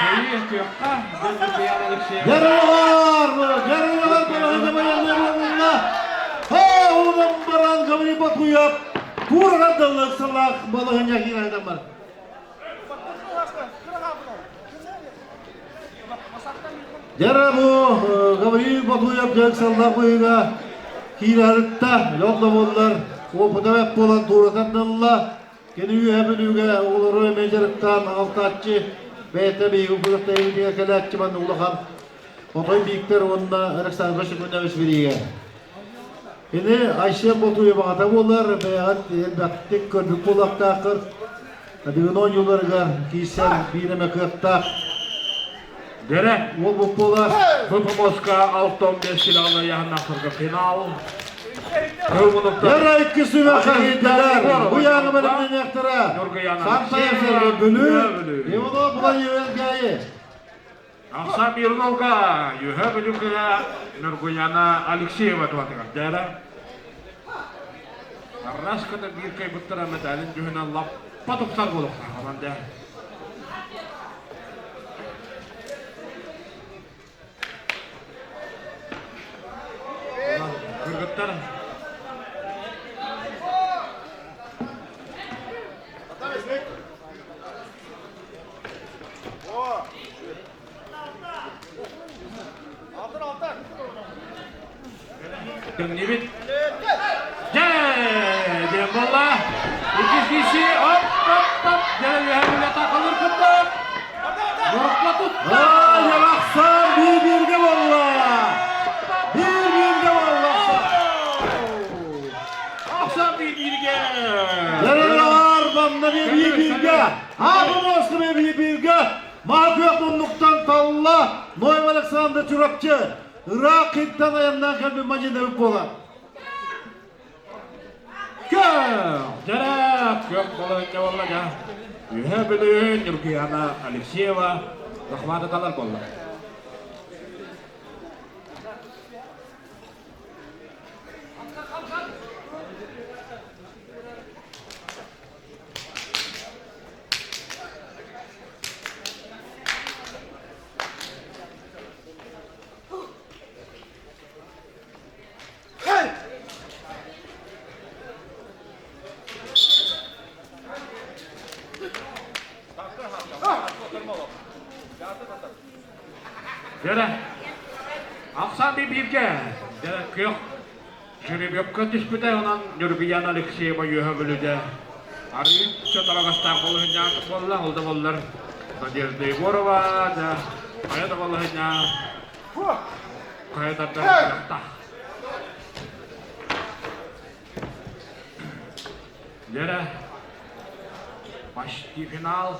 Кайы кыахха, Ньургуйаана Алексеева. Яралар! Яралар балаһынньа баяннар Ха, улам баран Гаврил Батуев туураран даллыксалаах балаһынньа киирэн бар. Дьэ бу Гаврил Батуев дьэ ыксаллаах быһыыга киирэритта дьол да буоллар опыта бэрт буолан туоратан да ылла. Кини үөһэ Бүлүүгэ оҕолору эмиэ дьарыктаан аҕалтааччы бэйэтэ биһиги күрэхтэһиибитигэр кэлээччи манна улахан Отой Виктор уонна Александр Семенович бириигэ. Кини Айсен Ботуев аҕата буолар, бэйэҕит элбэхтик көрбүт буолуохтааххыт. Дыгын оонньууларыгар киирсэр биир эмэ кыахтаах Дэрэ, уол буолар. Бу помоска 65 килоҕа ыйааһыннаахтарга финал. Яра икки сүбэ хаһыйдылар. Бу яҕы бэлэмнэниэхтэрэ. Сантаев Сергей Бүлүү, Иванов Владимир Гаи. Ахса Мирновга, Юһа Бүлүкүгэ Нургуяна Алексеева туһатыгар дьара. Арраската биир кайбыттара медалин дьүһүнэн лаппа тупсар буолуохтаах онон дэ. Кыргыттар Тэҥнибит. Дьэ, диэн буолла. Иккис киһи оп оп оп дьэ үөһэ үлэтэ халыр курдук. Мурукка тутта. Ай, Ахсан bir-birге болла. Bir-birге болла. Ахсан bir-birге. Яралар манна bir-birге. Абы bir-birге. Маапыах муннуктан талла Ноев Александр Чурапчы. Ыраах Хиттан айаннаан кэлбит мадьынабыт буолар. Көх! Дьэрэ! Көх балыһынньа буолла дьэ. Үһэ Бүлүүн Ньургуяна Алексеева Рахмата талар буолла. Дьэрэ, ахсаан бииргэ, дьэрэ күөх Жеребьевка түспүтэ, онон Ньургуяна Алексеева үөһэ бүлүдэ. Арыычча тарагастаах балаһынньаах буолла, ол да буоллар Надежда Егорова да хайа да балаһынньаах хайа тардар кыахтаах. Дьэрэ, почти финал.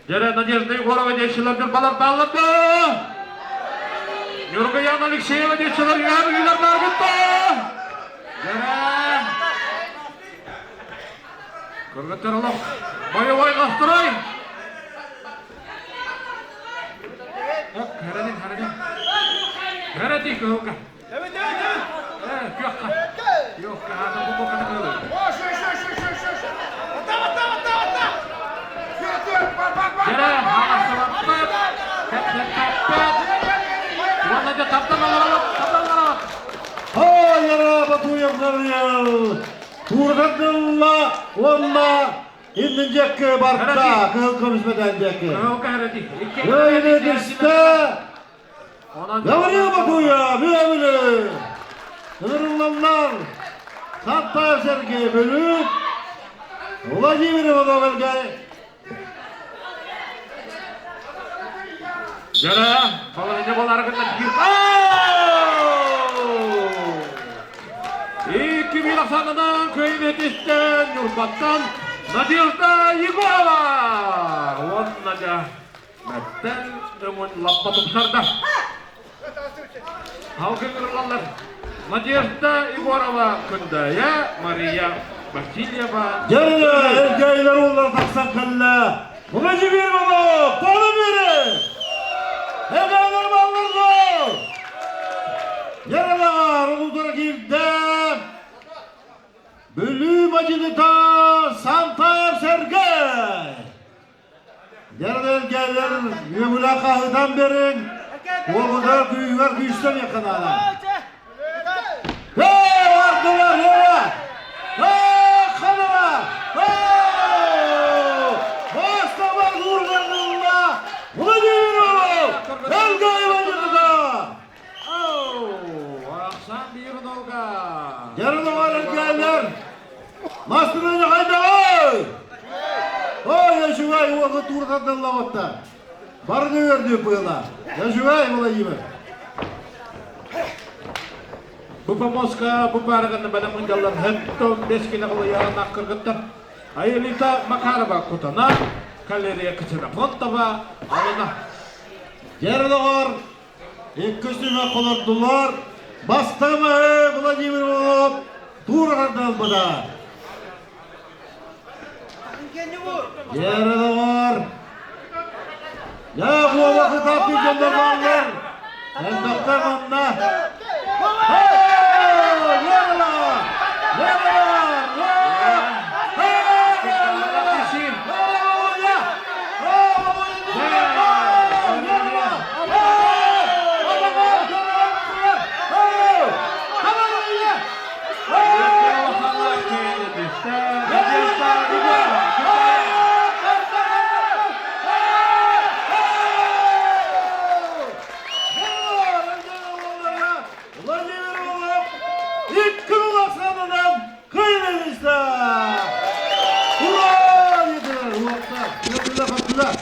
Дьэрэ, Надежда Егорова диэччилэр дьурбалар бааллар да? Ньургуяна Алексеева диэччилэр үөһэ бааргыт да? Дьэрэ! Кыргыттар олох боевой настрой! Хәрәдин, хәрәдин. Хәрәдин, кыһылка. Күөххэ. Күөххэ, аата бу Дьэрэ, хаалсыбаппыт, кэпсэппэппит. Уонна дьэ тардан олоробут, тардан олоробут. Ай, Батуев Гаврил! Туурдардылла уонна иннин диэки барда, кыһыл көмүс медаль диэки. Кыһыл кэһэрэтий. Өйүнэ Гаврил Батуев, үөмүлү! Ыҥырыллаллар Саттаев Сергей Бүлүү, Владимир Иванов Элгэй. Дьара, балаһынньа буоларгытта биир Икки биир ахсаанынан Көйнетиттэн, Ньурбаттан Надежда Егорова! Уонна дьэ, Мэттэн өҥүн лаппа тупсарда. Салгыы ыҥырыллаллар Надежда Егорова Күндэйэ, Мария Васильева. Дьэ, Элгээйилэр уоллара тахсан кэллэ. Владимир Иванов, тоҕо биэрэ! Элгээйилэр баллар дуо? Яралар улуутара киирдэ. Бүлүү мадьыныта Сантаев Сергей! Дьэргэлгэлэр үөгүлэ хаһытан берин, уолугар күүһүгэр күүстэн якынаана. Hey, ардылар, hey! Hey, kanara! Hey! Бастама Нурганылла Владимиров! Элгай мадьыныта! Ахсан биир долга. Дьэргэлэр элгэлэр Настырыны хайдаҕый? Ой, үчүгэй уолга туурхардаллабатта. Барыны үөрдүү быыла. Үчүгэй, Владимир. Бу помоска бу баарыганы бэлэм мындаллар хэттон бес киле кылыйаан кыргыттар. Аэлита Макарова кутана, Калерия Ксенофонтова алына. Дьэр доҕор, Иккис түмэх олордулар. Бастамы Владимир Иванов туурардан ылбыта. Дьиэрэ доҕор. Дьэ, буола кытааппыт дьоннор бааллар. Элбэхтэр манна. Владимир Иванов икки улаханынан кыйын Ура! Диэтилэр уоттар, үөрдүлэр, хаптылар.